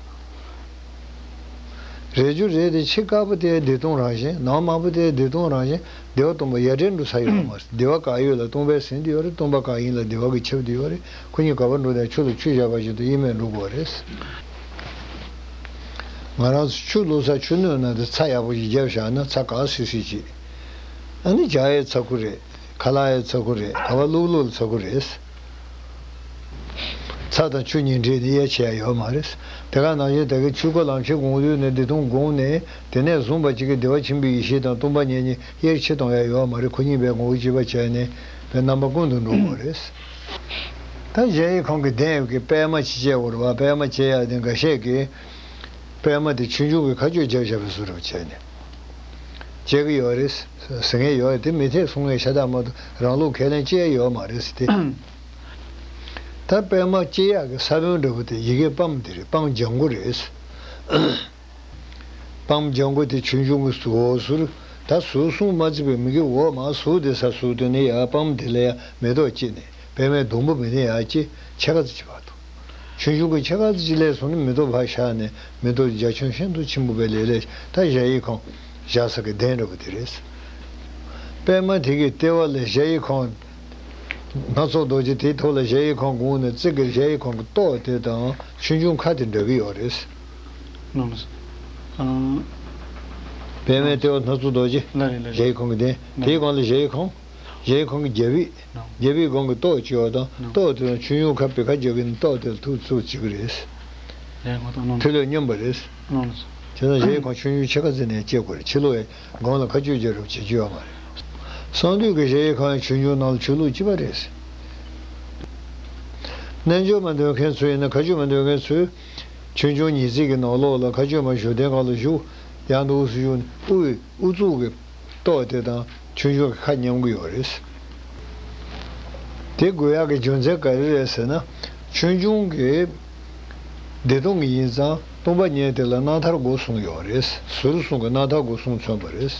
རེད་རྒྱུ་རེད་དེ་ཕྱི་དཀར་པོ་དེ་བདེ་སྟོང་རང་བཞིན་ནང་དམར་པོ་དེ་བདེ་སྟོང་རང་བཞིན་བདེ་བ་སྟོང་པ་ཡ་བྲལ་འགྲོ་ས་ཡོད་མ་རེད། བདེ་བ་གང་ཡོད་ལ་སྟོང་པའི་ཟིན་དུ་ཡོད་རེད། སྟོང་པ་གང་ཡིན་ལ་བདེ་བ་གིས་ཁྱབ་དུ་ཡོད་རེད། ཁོ་གཉིས་ག་པར་འགྲོ་ནས་ཆུ་ལ་ཆུ་བཞག་པ་བཞིན་དུ་དབྱེར་མེད་འགྲོ་དགོས་རེད། ང་རང་ཚོ་ཆུ་བླུགས་ས་ཆུ་སྣོད་ནང་དུ་ཚྭ་ཡག་པོ་ཞིག་བརྒྱབ་བཞག་ན་ཚྭ་གང་སིག་སིག་ཅིག་ཨ་ནི་རྒྱག་ཡའི་ཚྭ་ཁུ་རེད། ཁ་ལག་ཡའི་ཚྭ་ཁུ་རེད། ག་པར་བླུགས་བླུགས་ལ་ཚྭ་ཁུ་རེད། ཚྭ་དང་ཆུ་གཉིས་འདྲེས་ནས་དབྱེ་བྱེད་ཡ་ཡོད་མ་རེད། དེ་ག་ནང་བཞིན་དེ་གའི་ཆོས་སྐུ་ལམ་ཁྱེར་སྒོམ་དུས་ནས་བདེ་སྟོང་སྒོམ་ནས་དེ་ནས་བཟུང་བ་གཅིག་གིས་བདེ་བ་ཆེན་པོའི་ཡེ་ཤེས་དང་སྟོང་པ་ཉིད་གཉིས་དབྱེར་ཕྱེ་གཏོང་ཡ་ཡོད་མ་རེད། ཁོ་གཉིས་པའི་ངོ་བོ་གཅིག་པ་བྱས་ནས་པའི་རྣམ་པ་ཀུན་ཏུ་འགྲོ་དགོས་རེད། ད་གཞལ་ཡས་ཁང་གི་གདན་གྱི་པད་མ་ཅིག་བྱས་ཡོད་རེད་པ། པད་མ་བྱས་ཡ་དེ་འགའ་ཤས་ཀྱིས་པད་མ་དེ་ཆུང་ཆུང་གི་ཁ་གཅོད་རྒྱབ་བཞག་པའི་བཟོ་འདྲ་བྱས་ནས་བྱེད་ཀྱི་ཡོད་རེད་ཟེར་མཁན་ཡོད་རེད། དེ་མི་འཐད་གསུང་མཁན་ཤ་སྟག་མ་གཏོགས་རང་ལུགས་ཁས་ལེན་བྱེད་ཡ་ཡོད་མ་རེད་ཟེར་ཏེ། ད་པད་མ་བྱེད་ཡག་གི་ས་བོན་འདྲ་བོ་དེ་ཡི་གེ་པམ་དེ་རེད། པམ་ལྗང་གུ་རེད། པམ་ལྗང་གུ་དེ་ཆུང་ཆུང་གི་འོག་ཟུར། ད་ཟུར་གསུམ་མ་བརྩིས་པའི་མི་གི་འོག་མ་ཟུར་དེ་ས་ཟུར་དེ་ནས་ཡར་པམ་དེ་ལ་ཡར་མེ་ཏོག་བཀྲིས་ནས་པད་མའི་སྡོང་པོ་མེ་ནས་ཡར་བཀྲིས་ཕྱེད་ཀ་ཙམ་ཅིག་བར་དུ། ཆུང་ཆུང་གི་ཕྱེད་ཀ་ཙམ་ཅིག་ལས་སོང་ནས་མེ་ཏོག་ཕར་ཤར་ནས་མེ་ཏོག་རྒྱ་ཁྱོན་ཤིན་ཏུ་ཆེན་པོ་བའི་ལས་ལས་ད་གཞལ་ཡས་ཁང་བཞག་ས་གི་གདན་འདྲ་བོ་དེ་རེད། པད་མ་དེ་གི་ལྟེ་བ་ལ་གཞལ་ཡས་ཁང་། སྣ་ཚོགས་རྡོ་རྗེ་དེའི་ཐོག་ལ་གཞལ་ཡས་ཁང་སྒོ་ནས་བརྩེགས་ཀྱི་གཞལ་ཡས་ཁང་གི་ཏོག་དེ་དང་ཆུང་ཆུང་ཁ་དེ་འདྲ་གི་ཡོད་རེད། ནོ་ནོ། ཨ། པད་མའི་ལྟེ་བ་སྣ་ཚོགས་རྡོ་རྗེ། ལགས་རེད་ལགས་རེད། གཞལ་ཡས་ཁང་གི་གདན། ལགས་རེད། དེའི་སྒང་ལ་གཞལ་ཡས་ཁང་། གཞལ་ཡས་ཁང་གི་རྒྱབ་ཡིག་རྒྱབ་ཡིག་སྒང་གི་ཏོག་ཅིག་ཡོད་དང་། ཏོག་དེ་དང་ཆོས་འབྱུང་ཁ་པའི་ཁ་རྒྱག་གི་ནི་ཏོག་དེ་ལ་ཐུག་ཚུགས་བྱེད་ཀྱི་རེད། གཞལ་ཡས་ཁང་ཏོག་ནང་དུ་མཐུ་ལས་སྙོམས་པ་རེད། ནང་དུ། བྱས་ཙང་གཞལ་ཡས་ཁང་ཆོས་འབྱུང་ཕྱེད་ཀ་ཙམ་ནས་བཅད་དགོས་རེད། ཕྱི་ལོགས་ཡ་སྒང་ལ་མཁའ་སྤྱོད་རྒྱག་རོགས་བྱེད་རྒྱུ་ཡོད་མ་རེད། གསང་འདུས་ཀྱི་གཞལ་ཡས་ཁང་ཡང་ཆོས་འབྱུང་ནང་ལ་ཆོས་ལུགས་གཅིག་པ་རེད། རྣལ་འབྱོར་མ་འདོན་མཁན་ཚོ་ཡིན་ན། མཁའ་སྤྱོད་མ་འདོན་མཁན་ཚོས་ཆོས་འབྱུང་ཉི་ཚེ་གི་ནང་ལོགས་ལ་མཁའ་སྤྱོད་མ་བཞུགས་གདན་སྒང་ལ་བཞུགས། ཡང་འདུག་སེ་བཞུགས་ནས་དབུ་ཡི་དབུ་གཙུག་གི་ཏོག་དེ་དང་ཆོས་འབྱུང་གི་ཁ་མཉམ་གྱི་ཡོད་རེད། དེ་དགོས་ཡག་གི་རྒྱུ་མཚན་ག་རེ་རེད་ཟེར་ན། ཆོས་འབྱུང་གི་བདེ་སྟོང་གི་ཡིན་ཙང་སྟོང་པ་ཉིད་དེ་ལ་རྣམ་ཐར་དགུ་གསུངས་ཡོད་རེད། ཟུར་གསུམ་གྱི་རྣམ་ཐར་དགུ་གསུམ་མཚོན་པ་རེད།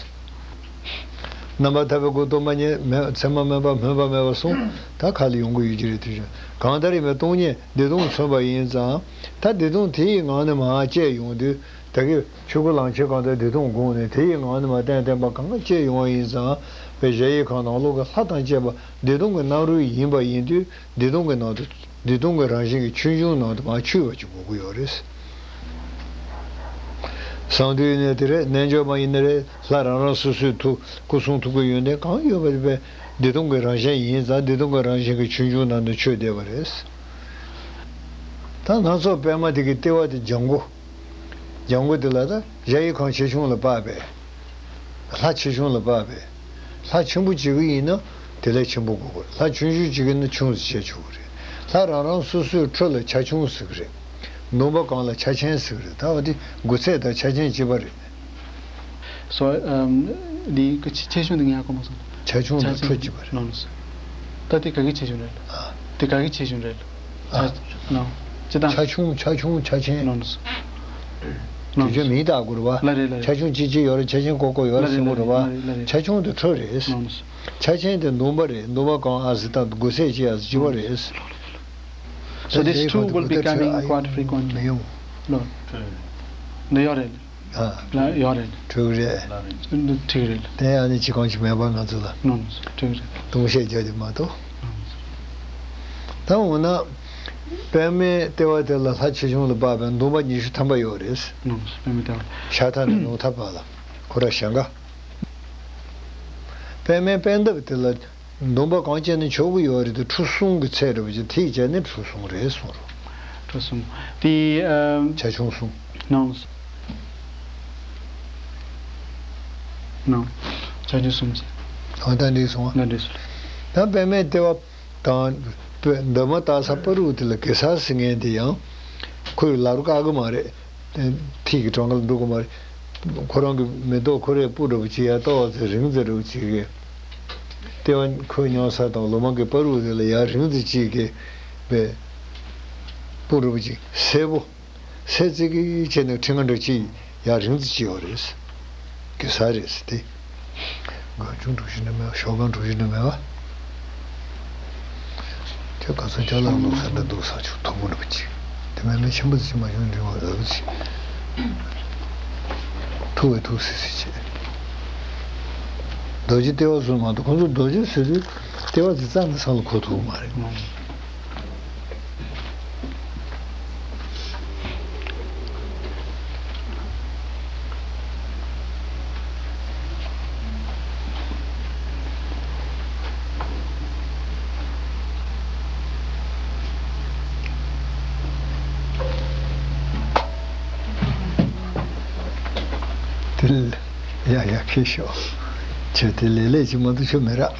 རྣམ་པར་ཐར་པའི་སྒོ་སྟོང་པ་ཉིད་མེད། མཚན་མ་མེད་པ། སྨོན་པ་མེད་པ་གསུམ་ད་ཁ་ལ་ཡོང་གི་ཡོད་ཀྱི་རེད། དེ་བཞིན་གང་ལྟར་ཡིན་པའི་སྟོང་ཉིད་བདེ་སྟོང་མཚོན་པ་ཡིན་ཙང་། ད་བདེ་སྟོང་དེ་ཡི་ངང་ནས་མར་བཅད་ཡོང་དུས། ད་གིན་ཆོས་སྐུ་ལམ་ཁྱེར་གང་དུ་བདེ་སྟོང་དགོངས་ནས་དེ་ཡི་ངང་ནས་མར་བརྟན་བརྟན་པ་གང་བཅད་ཡོང་བ་ཡིན་ཙང་། པའི་གཞལ་ཡས་ཁང་ནང་ལོགས་ཀྱི་ལྷ་དང་བཅས་པ་བདེ་སྟོང་གི་རྣམ་རོལ་ཡིན་པ་ཡིན་དུས། བདེ་སྟོང་གི་ནང་དུ། བདེ་སྟོང་གི་རང་བཞིན་གྱི་ཆོས་འབྱུང་ནང་དུ་མར་ཆུད་པ་ཅིག་དགོས་ཀྱི་ཡོད་རེད། གསང་འདུས་ཡིན་ནའི་དེ་རེད། རྣལ་འབྱོར་མ་ཡིན་ནའི་རེད། ལྷ་རང་རང་སོ་སོའི་ཐུགས་སྐུ་གསུང་ཐུགས་ཀྱི་ཡོན་ཏན་གང་ཡོད་པ་དེ་པའི་བདེ་སྟོང་གི་རང་བཞིན་ཡིན་ཙང་། བདེ་སྟོང་གི་རང་བཞིན་གྱི་ཆོས་འབྱུང་ནང་དུ་ཆུད་བསྡད་པ་རེད། ད་སྣ་ཚོགས་པད་མ་དེ་གི་ལྟེ་བ་དེ་ལྗང་གུ། ལྗང་གུ་དེ་ལ་ད་གཞལ་ཡས་ཁང་ཆེ་ཆུང་ལ་དཔག་པའི། ལྷ་ཆེ་ཆུང་ལ་དཔག་པའི། ལྷ་ཆེན་པོ་བྱེད་ཀྱི་ཡིན་ན་དེ་ལས་ཆེན་པོ་དགོས་ཀྱི་རེད། ལྷ་ཆུང་ཆུང་བྱེད་ཀྱི་ཡིན་ན་ཆུང་ཙམ་བྱས་ཆོག་གི་རེད། ལྷ་རང་རང་སོ་སོའི་ཁྲོད་ལ་ཆ་ཆུང་ཟེར་གྱི་རེད། འདོན་པ་གང་ལ་ཆ་ཆེན་ཟེར་གྱི་རེད། ད་འོ་དེ་དགོས་ཚད་དང་ཆ་རྐྱེན་གཅིག་པ་རེད། སོ། ཨམ། འདི་གི་ཆེ་ཆེ་ཆུང་འདི་ངས་ཧ་གོ་མ་སོང་། ཆ་ཆུང་ལ་ཆ་ཆུང་ཁྲོད་གཅིག་པ་རེད། ནོ་ནོ་སོ། ད་དེ་ག་གི་ཆེ་ཆུང་རེད། ཨ། དེ་ག་གི་ཆེ་ཆུང་རེད། ཨ། ཆ་ནོ། ཅི་ད། ཆ་ཆུང་། ཆ་ཆུང་། ཆ་ཆེན། ནོ་ནོ་སོ། ནོ་དེ་ནོ་ཚོ་སོ། མིང་བཏགས་དགོས་རེད་པ། ལ་རེད་ལ་རེད། ཆ་ཆུང་གཅིག་གཅིག་ཡོད་རེད། ཆ་ཆེན་ཀོ་ཀོ་ཡོད་རེད། ལ་རེད་ཟེར་དགོས་རེད་པ། ལ་རེད་ལ་རེད། ཆ་ཆུང་དེ་ཁྲོད་རེད། ནོ་ནོ་སོ། ཆ་ཆེན་དེ་འདོན་པ་རེད། འདོན་པ་གང་ཨ་ཟེར་ད་དགོས་ཚད་ཅིག་ཨ་ཟེར་གཅིག་པ་རེད། So these two will be coming quite frequently. མི་ཡོང་། ལོ། ཨ། ལ་ཡོད་རེད། འགྲིག་རེད། འགྲིག་རེད། དེ་ཡང་ནི་ཅི་གང་ཅི་མེད་པ་ང་ཚོ་ལ། ནོ་ནོ་སོ། འགྲིག་རེད། ལྟུང་བཤད་རྒྱག་རྒྱུ་མ་གཏོགས། ནོ་ནོ་སོ། ད་འོ་ན། པདྨའི་ལྟེ་བ་དེ་ལ་ལྷ་ཆེ་ཆུང་ལ་དཔག་པའི་འདོན་པ་ཉི་ཤུ་ཐམ་པ་ཡོད་རེད། ནོ་ནོ་སོ། པདྨའི་ལྟེ་བ། ཤ་ཐ་ནས་ནུ་ཐ་བར་ལ་ཁོ་ར་ཞང་ག། པདྨའི་པད་འདབ་དེ་ལ་འདོན་པ་གང་བྱས་ནས་ཆོག་གི་ཡོད་རེད་དེ། ཁྲུ་གསུམ་གྱི་ཚད་རེད་པ་ཅིག་ཐིག་བྱས་ནས་ཁྲུ་གསུམ་རེད་གསུངས་རོགས། ཁྲུ་གསུམ། དེ་ཨ། ཆ་ཆུང་གསུམ། ནང་ནང་། ཆ་ཆུང་གསུམ་བྱས། འོ་ད་འགྲིག་སོང་བ། ད་འགྲིག་སོང་། ད་པདྨའི་ལྟེ་བ་དང་། པ། འདབ་མ་བཏགས་ས་པ་རུ་དེ་ལ་གེ་སར་ཟེར་མཁན་དེ་ཡང་ཁོས་ལབ་བཀག་གི་མ་རེད། ཐིག་གི་གྲངས་ཀ་ལ་འགྲོ་གི་མ་རེད། ཁོ་རང་གི་མེ་ཏོག་ཁོ་རས་སྤུ་འདྲ་པོ་ཅིག་ཡར་ཏོག་ཙེ་རིང་ཙེ་འདྲ་པོ་ཅིག་གི། ལྟེ་བ་ཁོས་མྱོང་ས་དང་ལོ་མ་གི་པ་རུ་དེ་ལ་ཡར་རིང་ཙེ་ཅིག་གི་པའི་སྤུ་འདྲ་པོ་ཅིག་སེར་པོ། སེར་ཙིག་གེ་བྱས་ནས་ཕྲེང་བ་འདྲ་ཅིག་ཡར་རིང་ཙེ་ཅིག་ཡོད་རེད། གེ་སར་རེད་ཟེར་ཏེ། སྒང་ཆུང་གྲུ་བཞི་འདྲ་མེད་པ། ཞོགས་སྒང་གྲུ་བཞི་འདྲ་མེད་པ། ཁྱོད་ག་ཚོད་ཅ་ལག་བླུགས་ས་འདྲ་འདུག་ས་ཆུ་ཐུང་ངུ་འདྲ་པོ་ཅིག་དེ་མིན་ལས་ཆེན་པོ་ཅིག་མ་བྱུང་། འདྲི་བ་ལབ་ཅིག་ཐུག་པའི་ཐུག་སི་སི་བྱེད། རྡོ་རྗེ་ལྟེ་བ་ཟུར་མ་གཏོགས། ཁོང་ཚོ་རྡོ་རྗེ་ཟེར་དུས་ལྟེ་བ་དེ་རྩ་ནས་བསམ་བློ་འཁོར་ཐུབ་ཀྱི་མ་རེད། དེ་ལ་ཡ་ཡ་ཁྱེར་ཤོག་ཁྱོད་དེ་ལས་ལས་ཅིག་མ་གཏོགས་ཁྱོད་མི་རག་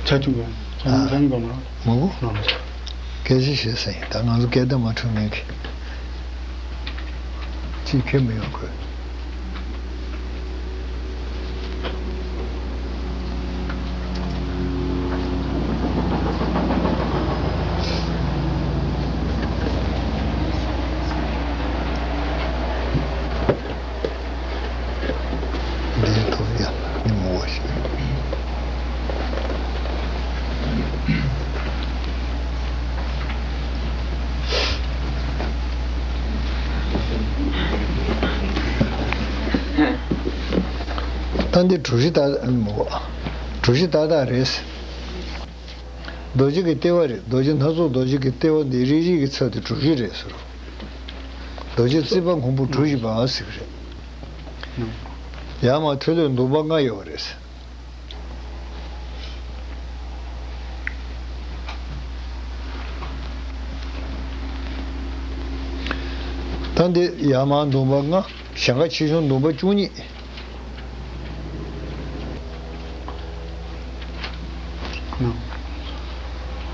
ཆ་ཆུང་གི། ཨ། མང་པོ། སྐད་ཆ་བཤད་ས་ཡིན། ད་ང་ཚོ་སྐད་བརྡ་མ་འཕྲོད་མཁན་གྱི་ཅིག་ཁྱེར་མི་ཡོང་དགོས། འདིའི་ཐོག་ཡ་ཉིན་མོ་བ་ཞིག་ད་འདི་གྲུ་བཞི་ཏག་ཏག་མོ། གྲུ་བཞི་ཏག་ཏག་རེད། རྡོ་རྗེ་གི་ལྟེ་བ་རེད། རྡོ་རྗེ་སྣ་ཚོགས་རྡོ་རྗེ་གི་ལྟེ་བ་འདི་རིལ་རིལ་གྱི་ཚད་དེ་གྲུ་བཞི་རེད་ཟེར། རྡོ་རྗེ་རྩིག་པ་སྔོན་པོ་གྲུ་བཞི་པ་ཟེར་གྱི་རེད། ཡར་མར་མཐོ་ལོས་འདུན་པ་ལྔ་ཡོད་རེད། ད་འདི་ཡར་མར་འདུན་པ་ལྔ། ཞེང་ཁ་ཆེ་ཆུང་འདུན་པ་བཅུ་གཉིས།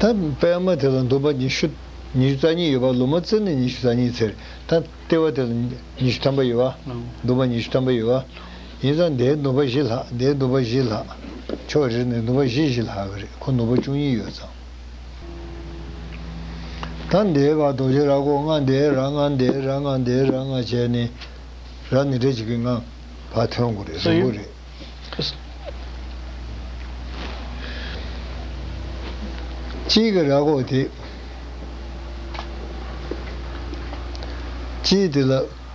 ད་པད་མ་དེ་ལ་འདུན་པ་ཉི་ཤུ། ཉི་ཤུ་རྩ་གཉིས་ཡོད་པ། ལོ་མ་བཙུགས་ནས་ཉི་ཤུ་རྩ་གཉིས་ཚེ་རེད། ད་ལྟེ་བ་དེ་ལ་ཉི་ཤུ་ཐམ་པ་ཡོད་པ། འདུན་པ་ཉི་ཤུ་ཐམ་པ་ཡོད་པ། ཡིན་ཙང་འདིའི་འདུན་པ་བཞི་ལྷག་འདིའི་འདུན་པ་བཞི་ལྷག་ཕྱོགས་རེ་ནས་འདུན་པ་བཞི་བཞི་ལྷག་གི་རེད། ཁོ་འདུན་པ་བཅུ་གཉིས་ཡོད་ཙང་། ད་འདིའི་བར་རྡོ་རྗེ་ར་གོ་ལྔ། འདིའི་ར་ལྔ། འདིའི་ར་ལྔ། འདིའི་ར་ལྔ་བྱས་ནས་ར་ནི་འདྲ་ཅིག་གི་ལྔ་ཕར་ཐོན་དགོས་རེད། རིང་པོ་རེད། གཅིག་གི་ར་གོ་དེ། གཅིག་དེ་ལ་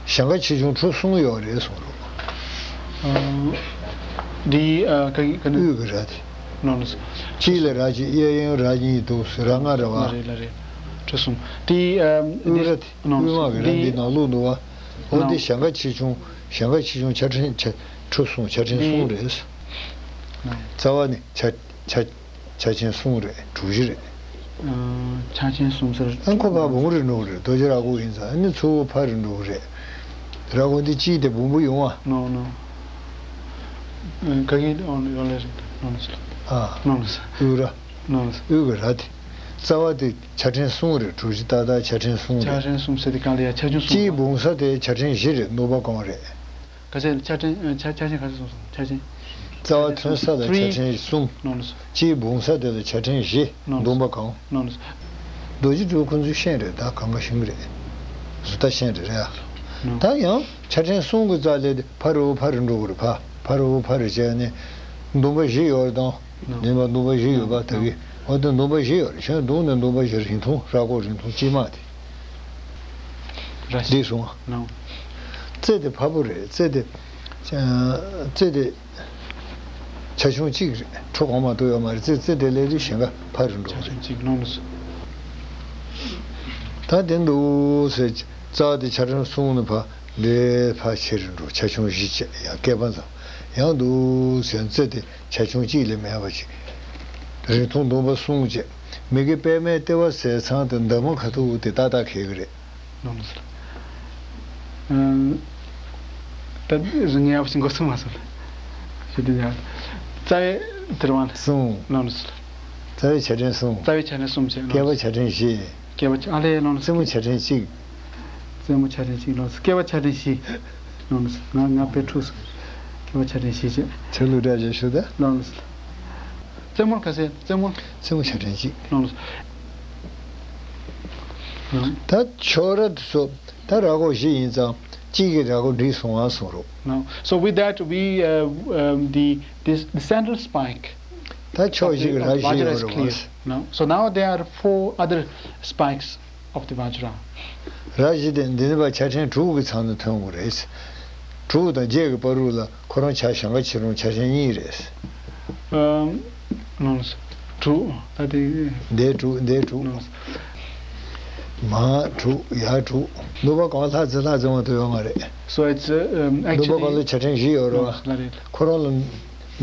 ཞེང་ཁ་ཆེ་ཆུང་ཁྲོ་གསུམ་ཡོད་རེད་གསུངས་རོགས། འདི་ཨ་ག་ག་ནི། དབུས་ཀྱི་ར་དེ། ནོ་ནོ། གཅིག་ལ་ར་གཅིག་གཡས་གཡོན་ར་གཉིས་འདུག་ར་ལྔ་རེད་པ། ལ་རེད་ལ་རེད། ཁྲོ་གསུམ། དེ་ཨ་འདི་ར་དེ། ནོ་ནོ། དབུས་མ་གི་ར་འདི་འདི་ནང་ལོགས་འདུག་པ། འོ་འདི་ཞེང་ཁ་ཆེ་ཆུང་། ཞེང་ཁ་ཆེ་ཆུང་ཆ་ཕྲན་ཆ་ཁྲོ་གསུམ། ཆ་ཕྲན་གསུམ་རེད། རྩ་བ་ནི་ཆ་ཆ་ཆ་ཆེན་གསུམ་རེད། དྲུག་བཞི་རེད། ཆ་ཆེན་གསུམ་ཟེར། ཨ་ཁོ་ཕར་བུང་རེད་འགྲོ་གི་རེད། རྡོ་རྗེ་ར་གོ་ཡིན་ཙང་ཨ་ནི་ཚུར་ཕར་རེད་འགྲོ་གི་རེད། ར་གོ་འདི་གཅིག་དེ་བུང་བུ་ཡོང་བ། ནོ་ནོ། ག་གི་ཡོང་ལེ་རེད། ནོ་ནོ་ཟེར། ཨ། ནོ་ནོ་ཟེར། དབུས་ར། ནོ་ནོ་ཟེར། དབུས་ཀྱི་ར་དེ། རྩ་བ་དེ་ཆ་ཕྲན་གསུམ་རེད། དྲུག་བཞི་ཏག་ཏག་ཆ་ཕྲན་གསུམ་རེད། ཆ་ཕྲན་གསུམ་ཟེར་དེ་གང་ལ་ཡ་ཆ་ཆུང་གསུམ། གཅིག་བུང་ས་དེ་ཆ་ཕྲན་བཞི་རེད། ནུབ་པ་གང་རེད། ག་ཚད་ཆ་ཕྲན་ཆ་ཆ་ཕྲན་ག་ཚད་སོང་སོང་། ཆ་ཕྲན། རྩ་བ་ཐོན་ས་ལ་ཆ་ཕྲན་གསུམ། ནོ་ནོ་སོ། གཅིག་བུང་ས་དེ་ལ་ཆ་ཕྲན་བཞི། ནོ་ནོ། འདུན་པ་གང་། ནོ་ནོ་སོ། རྡོ་རྗེ་དྲིལ་བུ་ཁོ་ཚོས་ཤེས་རེད། ད་གང་ག་ཤེས་ཀྱི་རེད། བཟོ་ལྟ་ཤེས་རེད་རེད་ཨ། ནོ། ད་ཡང་ཆ་ཕྲན་གསུམ་གྱི་རྩ་ལས་ཕ་རུ་ཕ་རུ་འགྲོ་གི་རེད། ཕ་ཕ་རུ་ཕ་རུ་བྱས་ནས་འདུན་པ་བཞི་ཡོད་རེད་དང་། ནོ། འདུན་པ་འདུན་པ་བཞི་ཡོད་པ། ད་གི་འོ་དེ་འདུན་པ་བཞི་ཡོད་རེད། ཁྱོད་འདུན་ནས་འདུན་པ་བཞི་རིང་ཐུང་ར་གོ་རིང་ཐུང་དཀྱིལ་མ་དེ། ར་ཤི། འདི་སོང་། ནོ། རྩེ་དེ་ཕ་བུ་རེད། རྩེ་དེ། རྩེ་དེ་ཆ་ཆུང་གཅིག་རེད། ཁྲོ་གང་མ་གཏོགས་ཡོད་མ་རེད། རྩེ་རྩེ་དེ་ལས་རི་ཞེང་ཁ་ཕ་རུ་འགྲོ་ཆ་ཆུང་གཅིག་ནོ་ནོ་སོ། ད་དེ་འདུག་ཟེར། རྩ་བ་དེ་ཆ་ཕྲན་གསུམ་ནས་ཕ་ལས་ཕ་ཆེ་རུ་འགྲོ། ཆ་ཆུང་བཞི་བྱས་ཡང་སྐལ་པ་འཛོམས། ཡང་འདུག་ཟེར། རྩེ་དེ་ཆ་ཆུང་གཅིག་ལས་མེད་པ་ཅིག་རིང་ཐུང་འདུན་པ་གསུམ་བྱས། མི་དགེ་པད་མའི་ལྟེ་བ་ཟས་གཙང་དེ་འདབ་མ་ཁ་ཐུག་དེ་ཏག་ཏག་འཁེལ་གི་རེད། ནོ་ནོ་སོ། ད་རིང་ངས་ཨ་ཕྱི་འགོ་ཚུགས་མ་སོང་། ཞུ་དེ་ཡང་རྩ་བའི་དེར་བ་གསུམ། ནོ་ནོ་སོ། རྩ་བའི་ཆ་ཕྲན་གསུམ། རྩ་བའི་ཆ་ཕྲན་གསུམ་བྱས། སྐྱེས་པ་ཆ་ཕྲན་བཞི། སྐྱེས་པ་ཆ་ཨ་ལས་ནོ་ནོ་སོ། རྩེ་མོ་ཆ་ཕྲན་གཅིག་རྩེ་མོ་ཆ་ཕྲན་གཅིག་ནོ་ནོ་སོ། སྐྱེས་པ་ཆ་ཕྲན་བཞི། ནོ་ནོ་སོ། ང་ང་དཔེ་འཁྲུགས་སོང་། སྐྱེས་པ་ཆ་ཕྲན་བཞི་བྱས། ཆ་ལུགས་འདྲ་བྱས་ཞུ་ད། ནོ་ནོ་སོ། རྩེ་མོར་ག་ཚད། རྩེ་མོར། རྩེ་མོ་ཆ་ཕྲན་གཅིག་ནོ་ནོ་སོ། ད་ཕྱོགས་ར་དེ་ཚོ་ད་ར་གོ་བཞི་ཡིན་ཙང་གཅིག་གི་ར་གོ་འགྲིག་སོང་ཨ་གསུང་རོགས། No. So with that, we, uh, um, the, this, the central spike ད་ཕྱོགས་བཞི་གི་ར་བཞི་ཡོད་རེད་བ། No. So now there are four other spikes of the Vajra. ར་བཞི་དེ་འདི་ནི་བ་ཆ་ཕྲན་དྲུག་གི་ཚང་ནས་ཐོན་དགོས་རེད། དྲུག་དང་བརྒྱད་ཀྱི་བར་དུ་ལ་ཁོ་རང་ཆ་ཞེང་ཁ་ཆེ་རུང་ཆ་ཕྲན་གཉིས་རེད། ཨམ། ནོ་ནོ། དྲུག་ད་དེ། འདས་དྲུག་འདས་དྲུག་ནོ་ནོ། མར་དྲུག་ཡར་དྲུག་ནུབ་པ་གང་ལྷ་རྩེ་ལྷ་རྩེ་མ་གཏོགས་ཡོད་མ་རེད། So it's, uh, um, ནུབ་པ་གང་ལ་actually ཆ་ཕྲན་བཞི་ཡོད་རེད་བ། ལ་རེད། ཁོ་རང་ལ་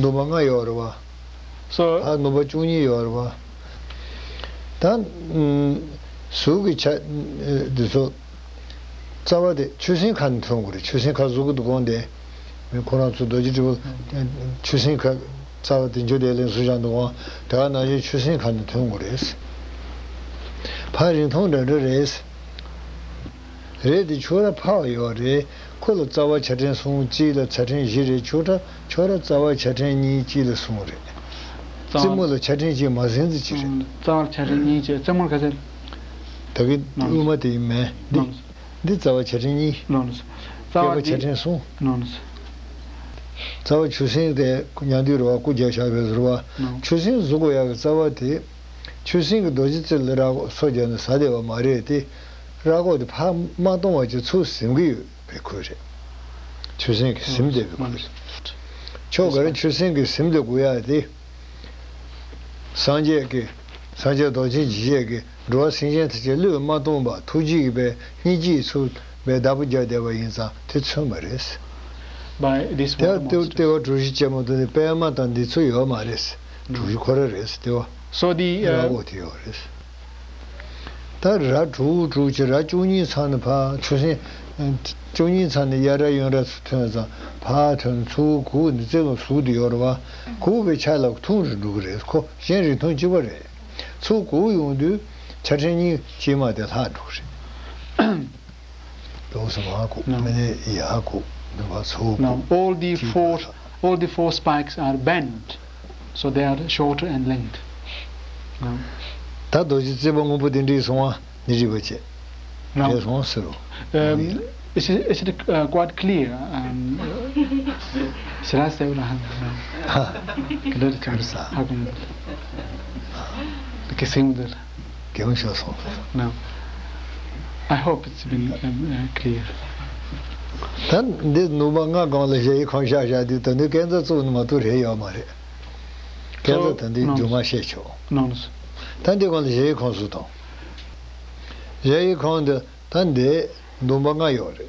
ནུབ་པ་ལྔ་ཡོད་རེད་བ། So ཕར་ནུབ་པ་བཅུ་གཉིས་ཡོད་རེད་བ། ད་ཨུམ། གཟུགས་ཀྱི་ཆ་འདི་ཚོ། རྩ་བ་དེ་ཆུ་སྲིན་ཁ་ནས་ཐོན་དགོས་རེད། ཆུ་སྲིན་ཁ་གཟུགས་ཀྱི་འདུ་ཁང་དེ། མི་ཁོ་རང་ཚོ་རྡོ་རྗེ་དྲིལ་བུ། ཆུ་སྲིན་ཁ། རྩ་བ་དེ་འཇུ་དེ་ལེན་སུ་བྱ་འདུ་ཁང་དེ་ག་ནང་བཞིན་ཆུ་སྲིན་ཁ་ནས་ཐོན་དགོས་རེད། ཕར་རིང་ཐུང་འདྲ་འདྲ་རེད། རེད་དེ་ཆོས་ར་ཕར་ཡོད་རེད། ཁོ་ལ་རྩ་བ་ཆ་ཕྲན་གསུམ་གཅིག་ལ་ཆ་ཕྲན་བཞི་རེད། ཆོས་ར་ཆོས་ར་རྩ་བ་ཆ་ཕྲན་གཉིས་གཅིག་ལ་གསུམ་རེད། རྩ་བ། རྩེ་མོ་ལ་ཆ་ཕྲན་གཅིག་མ་ཟིན་ཙི་གཅིག་རེད། རྩ་བ་ཆ་ཕྲན་གཉིས་བྱས་རྩེ་མོར་ག་ཚད། ད་གི་དབུས་མ་དེ་ཡིན་མིན་འདི། འདི་རྩ་བ་ཆ་ཕྲན་གཉིས། ནོ་ནོ། རྩ་བ་སྐྱེས་པ་ཆ་འདི་ཕྲན་གསུམ། ནོ་ནོ། རྩ་བ་ཆུ་སྲིན་དེ་ཉག་འདུས་རེད་བ། སྐུ་རྒྱལ་ཤར་བའི་རེད་བ། ནོ། ཆུ་སྲིན་གཟུགས་པོ་ཡག་གི་རྩ་བ་དེ། ཆུ་སྲིན་གྱི་རྡོ་རྗེ་རྩེ་ལ་ར་སོ་རྒྱག་ནས་ཟ་བདེ་བ་མ་རེད་དེ། ར་ཁོག་དེ་ཕར་མ་གཏོང་བ་ཅིག་ཚུར་ཟིན་གྱི་ཡོད་པའི་ཁུལ་རེད། ཆུ་སྲིན་གྱིས་ཟིན་བསྡད་པའི་ཁུལ་རེད། ཆོ་གར་ཆུ་སྲིན་གྱིས་ཟིན་བསྡད་དགོས་ཡ་དེ། སངས་རྒྱས་ཀྱི། སངས་རྒྱས་རྡོ་རྗེ་འཇིགས་བྱེད་ཀྱིས་འགྲོ་བ་སེམས་ཅན་ཐམས་ཅད་བློས་མ་གཏོང་བར་ཐུགས་རྗེ་གིས་པའི་སྙིང་རྗེ་ཚུར་པའི་བདག་པོ་རྒྱག་བསྡད་པ་ཡིན་ཙང་དེ་མཚོན་པ་རེད། by this water monster. ལྟེ་བ་དྲུག་ཅུ་ཅན་མ་དེ་ནི་པད་མ་དང་འདི་ཚོ་ཡོད་མ་རེད། དྲུག་ཅུ་ཁོ་ར་རེད་ལྟེ་བ། So the ར་བོ་དེ་ཡོད་རེད། ད་ར་དྲུག་དྲུག་ཅུ་ར་བཅུ་གཉིས་ཚང་ནས་ཕར་ཆུ་སྲིན། བཅུ་གཉིས་ཚང་ནས་གཡའ་ར་གཡོན་ར་ཚུར་ཐོན་ཙང་ཕར་ཐོན་ཚུར་གུག་ནས་རྩེ་ལོ་ཟུག་དེ་ཡོད་རེད་བ། གུག་པའི་ཆ་ལ་ཐུང་རུ་འགྲོ་གི་རེད། ཁོ་གཞན་རིང་ཐུང་གཅིག་པ་རེད། ཚུར་གུག་ཡོང་དུས་ཆ་ཕྲན་གཉིས་གཅིག་མ་དེ་ལྷག་འགྲོ་གི་རེད། ལོགས་སུ་མར་གུག No. མི་ནི་ཡར་གུག་མི་བ་ཚུར་གུག Now, all the གཅིག་four, པ་ལ། All the four spikes are bent, so they are shorter in length. Now, ད་རྡོ་རྗེ་རྩེ་པ་སྔོན་པོ་དེ་འདྲིས་སོང་བ་ནི་རིག་པ་བྱེད། Now, རེད་སོང་ཟེར་རོ། Um, is it, is it uh, quite clear? Um, ཞེ་དྲག་གསལ་པོ་རང་ཧ་གོ་མི་འདུག་ག་གེ་སེང་མི་འདུག་གེ་མོ་ཤོར་སོང་། No. I hope it's been um, uh, clear. ད་འདི་ནུས་པ་ལྔ་སྒང་ལ་གཞལ་ཡས་ཁང་བཞག་བཞག་དུས་ད་འདི་སྐས་འཛེག་བཙུགས་ནས་མ་གཏོགས་རེད་ཡོད་མ་རེད། སྐས་འཛེག་ད་འདི་རྒྱུ་མ་བཤད་ཆོག No. ད་འདི་སྒང་ལ་གཞལ་ཡས་ཁང་བཟོ་དང་། གཞལ་ཡས་ཁང་འདི་ད་འདི་འདུན་པ་ལྔ་ཡོད་རེད།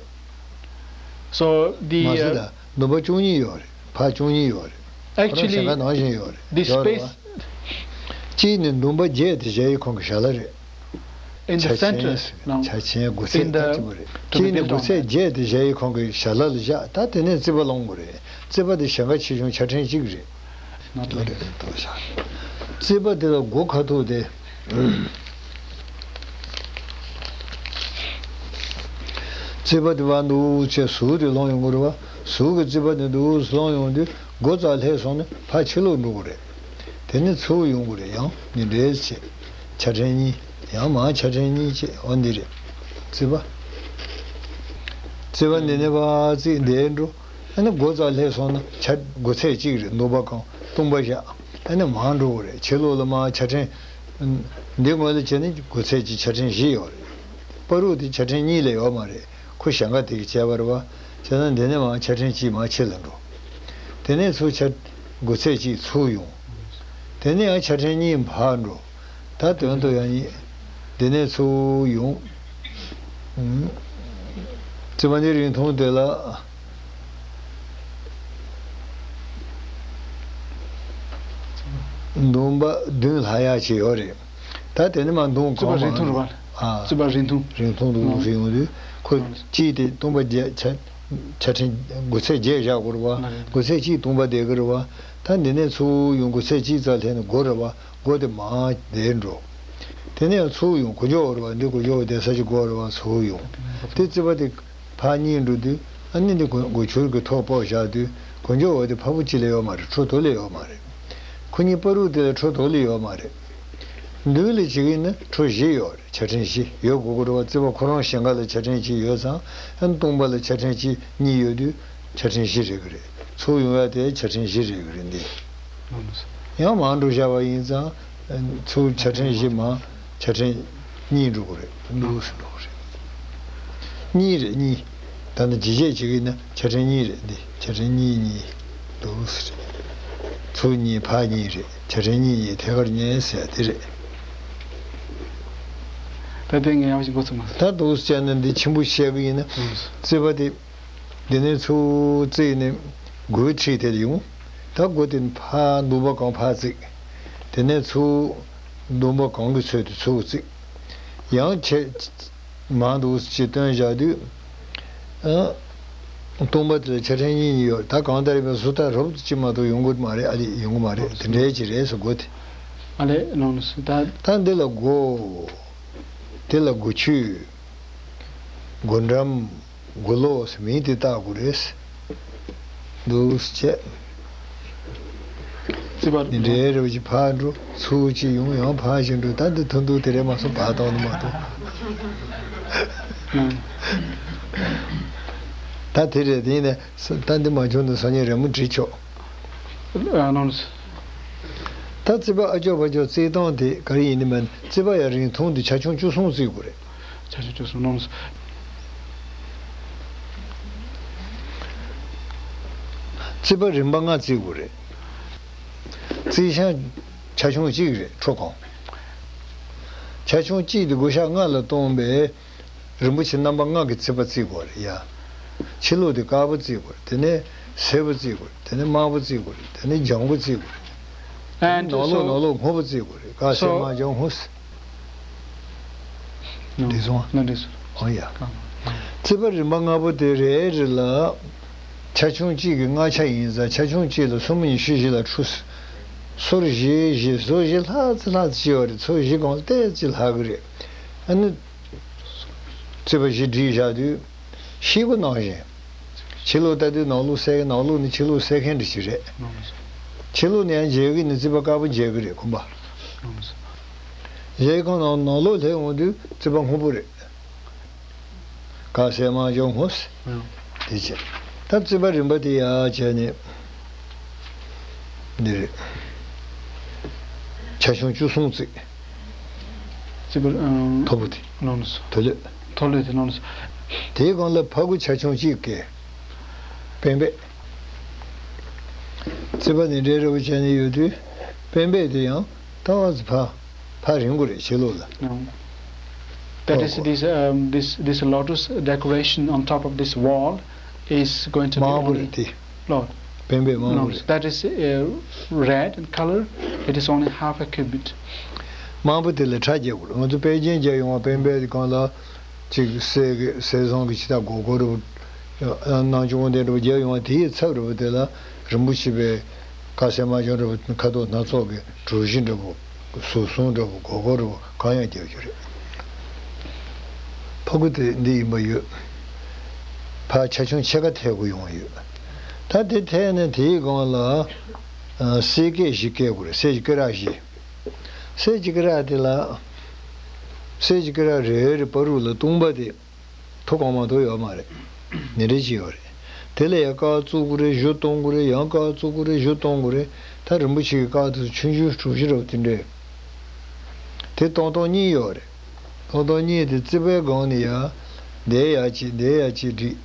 So the མ་ཟད་uh, ད་འདུན་པ་བཅུ་གཉིས་ཡོད་རེད། ཕར་བཅུ་གཉིས་ཡོད་རེད། Actually, ཁོ་རང་ཞེང་ཁ་ནང་བཞིན་ཡོད་རེད། the ཡོད་རེད་space བ། གཅིག་ནི་འདུན་པ་བརྒྱད་དེ་གཞལ་ཡས་ཁང་གི་ཞལ་ལ་རེད། In the ཆ་ཆེན་center, ཟེར་no. ཆ་ཆེན་དགུ་ཚད་In the- ད་གཅིག་པོ་རེད། to the གཅིག་ནི་built དགུ་on ཚད་that. བརྒྱད་དེ་གཞལ་ཡས་ཁང་གི་ཞལ་ལ་ལ་བཞག་ད་དེ་ནས་རྩིག་པ་སློང་དགོས་རེད། རྩིག་པ་དེ་ཞེང་ཁ་ཆེ་ཆུང་ཆ་ཕྲན་གཅིག་རེད། Not like རྩིག་པ་དེ་ལ་སྒོ་ཁ་ཐུག་དེ། རྩིག་པ་དེ་བར་འདུག་ཅེས་ཟུར་དེ་སློང་ཡོང་གི་རེད་བ། ཟུར་གྱི་རྩིག་པ་དེ་འདུག་སློང་ཡོང་དུས་སྒོ་རྩ་ལྷས་སོང་ནས་ཕར་ཕྱི་ལོགས་འགྲོ་གི་རེད། དེ་ནས་ཚུར་ཡོང་གི་རེད། ཡང་ནི་འདྲེས་བྱེད། ཆ་ཕྲན་གཉིས། ཡང་མར་ཆ་ཕྲན་གཉིས་བྱེད། འོ་འདི་རེད། རྩིག་པ། རྩིག་པ་འདི་ནས་ཕར་རྩིག་འདས་འགྲོ། ཨ་ནི་སྒོ་རྩ་ལྷས་སོང་ན་ཆ་དགུ་ཚད་གཅིག་རེད། འདུན་པ་གང་སྟོང་པ་བཞག་ཨ་ནི་མར་འགྲོ་དགོས་རེད། ཕྱི་ལོགས་ལ་མར་ཆ་ཕྲན། འདི་ངོས་ལ་བྱས་ན་དགུ་ཚད་གཅིག་ཆ་ཕྲན་བཞི་ཡོད་རེད། པ་རུ་དེ་ཆ་ཕྲན་གཉིས་ལས་ཡོད་མ་རེད། ཁོ་ཞེང་ཁ་དེ་གི་བྱས་པ་རེད་བ། བྱས་ན་འདི་ནས་མར་ཆ་ཕྲན་གཅིག་མར་ཕྱི་ལ་འགྲོ། དེ་ནས་ཚུར་ཆ་དགུ་ཚད་གཅིག་ཚུར་ཡོང་། དེ་ནས་ཡང་ཆ་ཕྲན་གཉིས་ཕར་འགྲོ། ད་དོན་དུ་ཡང་ཡིན། འདི་ནས་ཚུར་ཡོང་། ཨུམ། རྩིག་པ་འདི་རིང་ཐུང་དེ་ལ། འདུན་པ་བདུན་ལྷག་ཡག་ཅིག་ཡོད་རེད། ད་དེ་ནི་མ་འདུན་རྩིག་པ་གང་རིང་ཐུང་རེད་བ། ཨ། རྩིག་པ་རིང་ཐུང་། རིང་ཐུང་དུ་ཨ། ཡོང་དུས་ཁོ་ཨ། གཅིག་དེ་སྟོང་པ་བརྒྱད་ཆ་ཆ་ཕྲན་དགུ་ཚད་བརྒྱད་བཞག་དགོས་རེད་བ། ཨ། དགུ་ཚད་གཅིག་སྟོང་པ་བསྡད་ཀྱི་རེད་བ། ད་འདི་ནས་ཚུར་ཡོང་དགུ་ཚད་གཅིག་རྩ་ལྷས་ནས་སྒོ་རེད་བ། སྒོ་དེ་མར་བསྡད་འགྲོ། དེ་ནས་ཚུར་ཡོང་། གོ་འཇོག་རེད་བ། འདི་གོ་འཇོག་བསྡད་ས་ཅིག་སྒོ་རེད་བ། ཚུར་ཡོང་། དེ་རྩིག་པ་དེ་ཕར་གཉིས་འགྲོ་དུས་ཨ་ནི་འདི་གོ་གོ་ཆུར་གི་ཐོག་ཕོག་བཞག་དུས་གོ་འཇོག་འོ་དེ་ཕ་བུ་གཅིག་ལས་ཡོད་མ་རེད། ཁྲོ་དོ་ལས་ཡོད་མ་རེད། ཁོ་གཉིས་པ་རུ་དེ་ལས་ཁྲོ་དོ་ལས་ཡོད་མ་རེད། མདུན་ལ་བྱེད་ཀྱི་ཡིན་ན་ཁྲོ་བཞི་ཡོད་རེད། ཆ་ཕྲན་བཞི་ཡོད་དགོས་ཀྱི་རེད་བ། རྩིག་པ་ཁོ་རང་ཞེང་ཁ་ལ་ཆ་ཕྲན་གཅིག་ཡོད་ཙང་ཨ་ནི་སྟོང་པ་ལ་ཆ་ཕྲན་གཅིག་གཉིས་ཡོད་དུས་ཆ་ཕྲན་བཞི་རེད་ཀྱི་རེད། ཚུར་ཡོང་ཡ་དེ་ཆ་ཕྲན་བཞི་རེད་ཀྱི་རེད་འདི། ཡང་མར་འགྲོ་བཞག་པ་ཡིན་ཙང་ཚུར་ཆ་ཕྲན་བཞི་མར་ཆ་ཕྲན་གཉིས་འགྲོ་གི་རེད། འདུག་སེ་འགྲོ་གི་རེད། གཉིས་རེད་གཉིས། ད་ནི་ཇི་བྱས་བྱེད་ཀྱི་ཡིན་ན་ཆ་ཕྲན་གཉིས་རེད་འདི། ཆ་ཕྲན་གཉིས་གཉིས། འདུག་སེ་རེད། ཚུར་གཉིས་ཕར་གཉིས་རེད། ཆ་ཕྲན་གཉིས་གཉིས་ཐད་ཀར་གཉིས་ཟེར་ཡ་དེ་རེད། ད་ལྟའི་ངས་ཡག་ཞིག་མགོ་ཚོས་མ་སོང་། ད་འདུག་སེ་བྱས་ན་འདི་ཆེན་པོ་བཤད་ཀྱི་ཡིན་ན་ཨང་། རྩིག་པ་དེ། དེ་ནས་ཚུར་རྩིག་ནས་སྒོའི་འཁྲིས་དེར་ཡོང་། ད་སྒོ་དེ་ནས་ཕར་འདུན་པ་གང་ཕར་རྩིག་དེ་ནས་ཚུར་འདུན་པ་གང་གི་ཚོད་དུ་ཚུར་རྩིག་ཡང་ཆེ། མར་འདུག་སེ་སྟོན་བཞག་དུས། ཨ། སྟོང་པ་དེ་ལ་ཆ་ཕྲན་གཉིས་གཉིས་ཡོད། ད་གང་ལྟར་ཡིན་པའི་བཟོ་ལྟ་རོབ་ཙམ་ཅིག་མ་གཏོགས་ཡོང་གི་མ་རེད། ཨ་ལེ་ཡོང་གི་མ་རེད། དེ་འདྲའི་ཅིག་རེད་ཟེར་སྒོ་དེ། ཨ་ལེ་ནང་ལ་སུ་ད། ད་འདི་ལ་སྒོ། དེ་ལ་སྒོ་ཁྱུད། སྒོ་འགྲམ། སྒོ་ལོགས་སུ་མིང་དེ་བཏགས་དགོས་རེད། འདུག་སེ་བྱས། རྩིག་པ་འདི་འདྲའི་རེ་བ་ཅིག་ཕར་འགྲོ། ཚུར་ཅིག་ཡོང་། ཡང་ཕར་ཅིག་འགྲོ། ད་འདི་ཐུང་ཐུང་དེ་རེད་མ་གཏོགས་བར་སྟོང་ནི་མ་གཏོགས། ཨང་། ད་དེ་རེད། དེ་ཡིན་ནའི་ད་འདི་མ་བྱུང་ན་སང་ཉིན་རི་མོ་བྲིས་ཆོག་ཨ་ནོ། ད་རྩིག་པ་ཨ་ཅོ་པ་ཅོ་རྩིག་སྟངས་དེ་ག་རེ་ཡིན་ནི་མིན། རྩིག་པ་ཡང་རིང་ཐུང་དེ་ཆ་ཆུང་བཅུ་གསུམ་རྩིག་དགོས་རེད། ཆ་ཆུང་བཅུ་གསུམ་ནང་། རྩིག་པ་རིམ་པ་ལྔ་རྩིག་དགོས་རེད། རྩིག་ཤིང་ཆ་ཆུང་གཅིག་རེད། ཁྲོ་གང་། ཆ་ཆུང་གཅིག་དེ་བགོ་བཤའ་ལྔ་ལ་གཏོང་བའི་རིན་པོ་ཆེ་རྣམ་པ་ལྔ་གི་རྩིག་པ་རྩིག་དགོས་རེད་ཡ། ཕྱི་ལོགས་དེ་དཀར་པོ་རྩིག་དགོས་རེད། དེ་ནས་ སེར་པོ་བརྩི་དགོས་རེད། དེ་ནས་དམར་པོ་བརྩི་དགོས་རེད། དེ་ནས་ལྗང་གུ་བརྩི་དགོས་རེད། And ནག་ལོག so- ནག་ལོག་སྔོན་པོ་བརྩི་དགོས་རེད། དཀར་སེར so- དམར་ལྗང་སྔོ། No. འགྲིག་སོང་ཨ། No, འགྲིག་སོང་། ཨོ་ཡ། རྩིས་པ་རིམ་པ་ལྔ་པོ་དེ་རེ་རེ་ལ་ཆ་ཆུང་གཅིག་གི་ལྔ་ཆ་ཡིན་ཙང་། ཆ་ཆུང་གཅིག་ལ་སུམ་ཉི་ཤུ་བཞི་ལ་ཁྲུ་སོ་བཞི་བཞི་བཟོ་བཞི་ལྷག་ཙི་ལྷག་ཙི་བྱས་པ་རེད། ཚོ་བཞི་གང་ལྟས་ཅི་ལྷག་གི་རེད། ཨ་ནི་རྩིས་པ་བཞི་བྲིས་བཞག་དུས། ཤེལ་སྒོ་ནང་བཞིན། ཕྱི་ལོགས་ལྟ་དུས་ནང་ལོགས་གསལ། ནང་ལོགས་ནི་ཕྱི་ལོགས་གསལ་མཁན་འདྲ་ཞིག་རེད། ཕྱི་ལོགས་ནས་ཡང་མཇལ་གི་ནི་རྩིས་པ་དཀར་པོ་མཇལ་གི་རེད། གོམས་པ། མཇལ་གང་ནང་ནང་ལོགས་སླེབས་འོང་དུས་རྩིས་པ་སྔོན་པོ་རེད། དཀར་སེར་དམར་ལྗང་སྔོ། དེ་བྱས། ད་རྩིས་པ་རིམ་པ་དེ་ཡར་བྱས་ནས། འདི་རེད། ཆ་ཆུང་བཅུ་གསུམ་བརྩིས། རྩིས་པ་ཨང་། མཐོ་པོ་དེ། ལོངས་སོ། མཐོ་ལོས། མཐོ་ལོས་དེ་ལོངས་སོ། དེའི་སྒང་ལ་ཕ་གུ་ཆ་ཆུང་གཅིག་བཀལ། པེན་པེ། རྩིས་པ་ནི་འདྲེ་རེ་བོ་བྱས་ནས་ཡོད་དུས། པེན་པེ་དེ་ཡང་ཏོག་ཙམ་ཕར་ཕར་རིང་དགོས་རེད། ཕྱི་ལོགས་ལ། ཨང་། That is, ཨོ། this, um, this, this lotus decoration on top of this wall is going to be དམར་པོ་only རེད་དེ། Lord. པེན་པེ་དམར་པོ No, རེད། That is, uh, red in color. It is only half a cubit. དམར་པོ་དེ་ལ་ཁྲ་རྒྱག་དགོས། ང་ཚོ་པེ་ཅིན་རྒྱག་ཡོང་བ། པེན་པེ་དེ་སྒང་ལ་ཅིག་གསེར་གྱི་གསེར་ཟངས་ཀྱི་ཕྱི་ཐག་སྒོར་སྒོར་རེ་བོ། ཨ། རྣམ་བཅུ་དབང་ལྡན་རེ་བོ་རྒྱག་ཡོང་བ། དེའི་ཚབ་རེ་བོ་དེ་ལ་རིན་པོ་ཆེ་བའི་དཀར་སེར་དམར་ལྗང་རེ་བོ། ཁ་དོག་སྣ་ཚོགས་ཀྱི་གྲུ་བཞི་འདྲ་བོ། ཟུར་གསུམ་འདྲ་བོ། སྒོར་སྒོར་རེ་བོ་གང་ཡང་རྒྱག་རྒྱུ་རེད། ཕ་གུ་དེ་འདི་ཡིན་པ་ཡོད། ཕར་ཆ་ཆུང་ཕྱེད་ཀ་ཐེབས་དགོས་ཡོང་ཡོད། ད་དེ་ཐེབས་ནས་དེའི་སྒང་ལ། ཨ། གསེར་སྐེ་བཞི་བཀལ་དགོས་རེད། གསེར་གྱི་སྐེ་རགས་བཞི། གསེར་གྱི་སྐེ་རགས་དེ་ལ། གསེར་གྱི་སྐེ་རགས་རེ་རེ་བར་དུ་ལ་སྟོང་པ་དེ། མཐོ་གང་མང་ཐོག་ཡོད་མ་རེད། ནི་རེ་ཅི་ཡོད་རེད། དེ་ལ་ཡ་སྐར་བཙུགས་དགོས་རེད། གཞུ་གཏོང་དགོས་རེད། ཡང་སྐར་བཙུགས་དགོས་རེད། གཞུ་གཏོང་དགོས་རེད། ད་རིན་པོ་ཆེ་གི་སྐར་དེ་ཚོ་ཆུང་ཆུང་གྲུ་བཞི་རེ་བོ་དེ་འདྲས། དེ་སྟོང་སྟོང་གཉིས་ཡོད་རེད། སྟོང་སྟོང་གཉིས་དེ་རྩིས་པའི་སྒང་ནས་ཡ། འདིར་ཡ་གཅིག་འདིར་ཡ་གཅིག་བསྒྲིགས།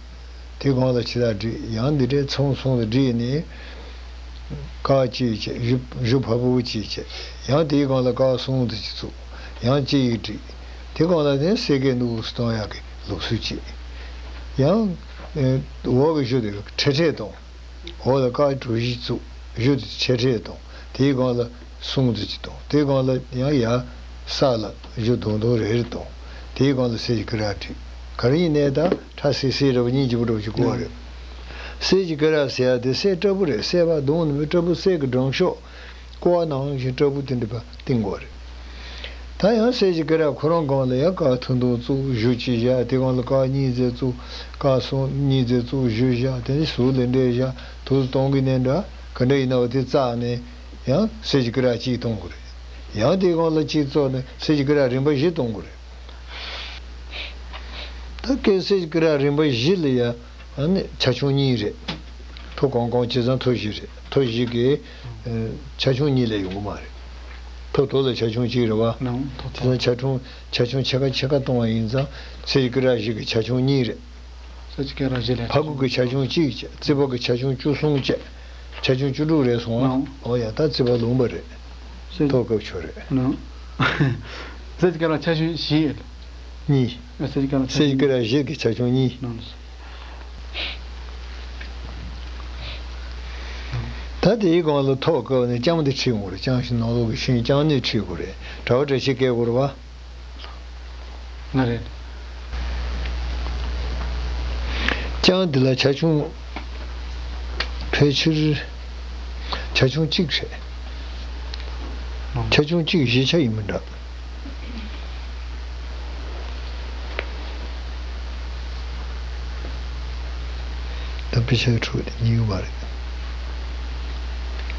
དེ་སྒང་ལ་ཕྱི་ཐག་བསྒྲིགས། ཡང་འདི་འདྲས་ཚོང་ཚོང་ལ་བསྒྲིགས་ནས། སྐར་གཅིག་བྱས། གཞུ་གཞུ་ཕ་བུ་གཅིག་བྱས། ཡང་དེའི་སྒང་ལ་སྐར་གསུམ་དེ་གཅིག་བཙུགས། ཡང་གཅིག་བསྒྲིགས། དེ་སྒང་ལ་དེ་གསེར་སྐེ་ནུ་བོ་སྟོང་ཡག་གི་ལུགས་སྲོལ་གཅིག། ཡང་། ཨེ། འོག་གི་གཞུ་དེ་ཁྲེ་ཁྲེ་གཏོང་། འོག་ལ་སྐར་གྲུ་བཞི་བཙུགས། གཞུ་དེ་ཁྲེ་ཁྲེ་གཏོང་། དེའི་སྒང་ལ་གསུམ་དེ་གཅིག་གཏོང་། དེའི་སྒང་ལ་ཡང་ཡར་ས་ལ་གཞུ་བརྡུང་བརྡུང་རེ་རེ་གཏོང་། དེའི་སྒང་ལ་གསེར་གྱི་སྐེ་རགས་བསྒྲིགས། ག་རེ་ཡིན་ནའི་ད་ཁྲ་སིལ་སིལ་རེ་བོ་སྙིང་རྗེ་པོ་འདྲ་བོ་ཞིག་དགོས་རེད། གསེར་གྱི་སྐེ་རགས་ཟེར་ཡ་དེ་གསེར་སྲབ་པོ་རེད། གསེར་པ་བརྡུངས་ནས་སྲབ་པོ། གསེར་གྱི་སྦྲང་ཤོག་ཀོ་བ་ནང་བཞིན་སྲབ་པོ་དེ་འདྲ་བ་བཏིང་དགོས་རེད། ད་ཡང་གསེར་གྱི་སྐེ་རགས་ཁོ་རང་སྒང་ལ་ཡང་སྐར་ཐུང་ཐུང་བཙུགས། གཞུ་གཅིག་བཞག། དེ་སྒང་ལ་སྐར་གཉིས་ཙམ་བཙུགས། སྐར་གསུམ་གཉིས་ཙམ་བཙུགས། གཞུ་བཞག། དེ་ནས་ཟུར་ལ་འདྲེས་བཞག། དུས་སུ་གཏོང་གི་ནའི་འདྲ། ག་འདྲ་ཡིན་ནའི་དེ་བཙགས་ནས་ཡང་གསེར་གྱི་སྐེ་རགས་གཅིག་གཏོང་དགོས་རེད། ཡང་དེའི་སྒང་ལ་གཅིག་བཙུགས་ནས་གསེར་གྱི་སྐེ་རགས་རིམ་པ་བཞི་གཏོང་དགོས་རེད། ད་གལ་སྲིད་སྐེ་རགས་རིམ་པ་བཞི་ལ་ཡ། ཨ་ནི་ཆ་ཆུང་གཉིས་རེད། མཐོ་གང་གང་བྱས་ཙང་མཐོ་བཞི་རེད། མཐོ་བཞི་གི། ཨ། ཆ་ཆུང་གཉིས་ལས་ཡོང་གི་མ་རེད། མཐོ་མཐོ་ལ་ཆ་ཆུང་གཅིག་རེད་བ། ནང་མཐོ་མཐོ། དེ་ཙང་ཆ་ཆུང་ཆ་ཆུང་ཕྱེད་ཀ་ཕྱེད་ཀ་གཏོང་བ་ཡིན་ཙང་གསེར་གྱི་སྐེ་རགས་བཞི་གི་ཆ་ཆུང་གཉིས་རེད། གསེར་གྱི་སྐེ་རགས་བཞི་ལས། ཕ་གུ་གི་ཆ་ཆུང་གཅིག་བྱས། རྩིས་པ་གི་ཆ་ཆུང་བཅུ་གསུམ་བྱས། ཆ་ཆུང་བཅུ་དྲུག་རེད་སོང་ཨ། ནང་། ཨོ་ཡ། ད་རྩིས་པ་ལུང་པ་རེད། གསེར། ཐོག་སྐབས་ཆོད་རེད། ནང་། གསེར་གྱི་སྐེ་རགས་ཆ་ཆུང་བཞི། གཉིས། གསེར་གྱི་སྐེ་རགས་ཆ་ཆུང་། གསེར་གྱི་སྐེ་རགས་བཞི་གི་ཆ་ཆུང་གཉིས། ནང་། ད་དེའི་སྒང་ལ་ཐོག་བཀབ་ནས་ལྕང་དེ་ཁྲིད་འོང་རེད། ལྕང་ཞིག་ནང་ལོགས་ཀྱི་ཤིང་ལྕང་སྣོད་ཁྲིད་དགོས་རེད། གྲྭ་པ་གྲྭ་ཆས་བཀལ་དགོས་རེད་བ། ང་རེད། ལྕང་འདི་ལ་ཆ་ཆུང་ཕལ་ཆེར་ཆ་ཆུང་གཅིག་རེད། ཨང་། ཆ་ཆུང་གཅིག་བཞི་ཆ་ཡིན་མིན་འདྲ། ད་དཔེ་ཆ་དྲུག་དེ་ཉིད་མ་རེད།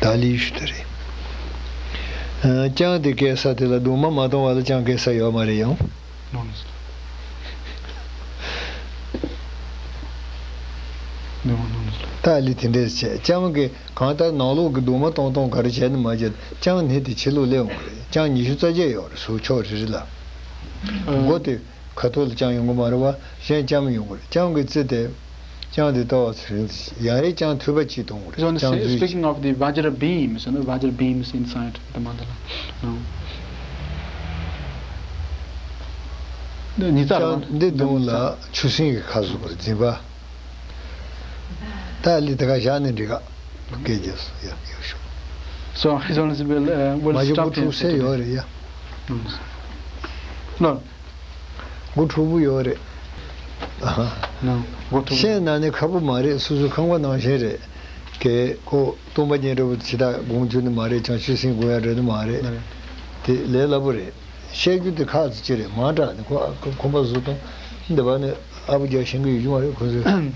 ད་ལི་ཤུ་དེ་རེད། ཨ། ལྕང་དེ་བཀལ་ས་དེ་ལ་གདུང་མ་མ་གཏོང་བ་ལ་ལྕང་བཀལ་ས་ཡོད་མ་རེད་ཡང་། ནོ་ནོ། ནོ་ནོ། ད་ཨ་ལི་དེ་འདྲས་བྱས། ལྕང་གི་གང་ལྟར་ནང་ལོགས་ཀྱི་གདུང་མ་གཏོང་གཏོང་ག་རེ་བྱས་ནས་མ་བྱས། ལྕང་སྣེ་དེ་ཕྱི་ལོགས་སླེབས་འོང་གི་རེད། ལྕང་ཉི་ཤུ་རྩ་བརྒྱད་ཡོད་རེད། ཟུར་ཕྱོགས་རེ་རེ་ལ། ཨ། མགོ་དེ་ཁ་ཐོག་ལ་ལྕང་ཡོང་གི་མ་རེད་བ། གཞན་ལྕམ་ཡོང་གི་རེད། ལྕང་གི་རྩི་དེ། ལྕང་དེ་ཏོག་ཙམ་རིང་ཙམ། ཡང་རེ་ལྕང་ཐུད་པ་གཅིག་གཏོང་དགོས་རེད། So, ལྕང་འཛུལ་speaking of the Vajra beams, you know, Vajra beams inside the mandala. ཨང་། འདི་ཉི་ཚ་རེད་བ། ལྕང་འདི་གདུང་ལ་ཆུ་སྲིན་གྱི་ཁ་ཟུག་པར་འཛིན་པ། ད་ ད་ལི་དེ་ག་བཞག་ནས་འགྲིག་ག་སྐད་རྒྱབ་སོང་ཡ་ཡག་ཤོས། So, His Holiness will, uh, will མ་གཞི་stop འགོ་ཚུགས here. སེ་ཡོད་རེད་ཡ། Mm. No. མགོ་འཁྲུག་པོ་ཡོད་རེད། ཨ་ཧ། ནང་མགོ་འཁྲུག་པོ། ཤེས་ན་ནི་ཁག་པོ་མ་རེད། སོ་སོའི་ཁང་པ་ནང་བཞིན་རེད། གལ་ཁོ་སྟོང་པ་ཉིད་འདྲ་བོ་ཇི་ལྟར་དགོངས་གྱུར་ནི་མ་རེད། བྱང་ཆུབ་སེམས་དགོས་ཡ་འདྲ་ནི་མ་རེད། མ་རེད། དེ་ལས་སླ་པོ་རེད། བཤད་རྒྱུ་དེ་ཁག་ཅིག་རེད། མང་དྲགས་ནི་ཁོ་ཨ་ཁོ་ཁོམ་པ་བཟོ་དང་འདི་བ་ནི་ཨ་བུ་རྒྱག་ཤེས་ཀྱི་ཡོད་རྒྱུ་མ་རེད་ཁོ་ཚོས།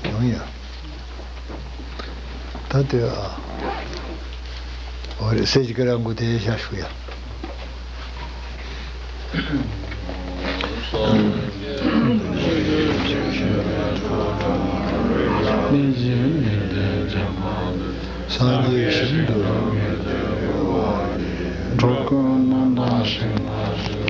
ཡོང་ཡ། ད་དེ་ཨ། འོ་རེད། སེ་ཅིག་ཀ་ར་མགོ་དེ་ཤ་ཞུ་ཡ། སངས་རྒྱས་ཞིང་དུ་འགྲོ་ཀུན་རྣམ་དག་ཞིང་།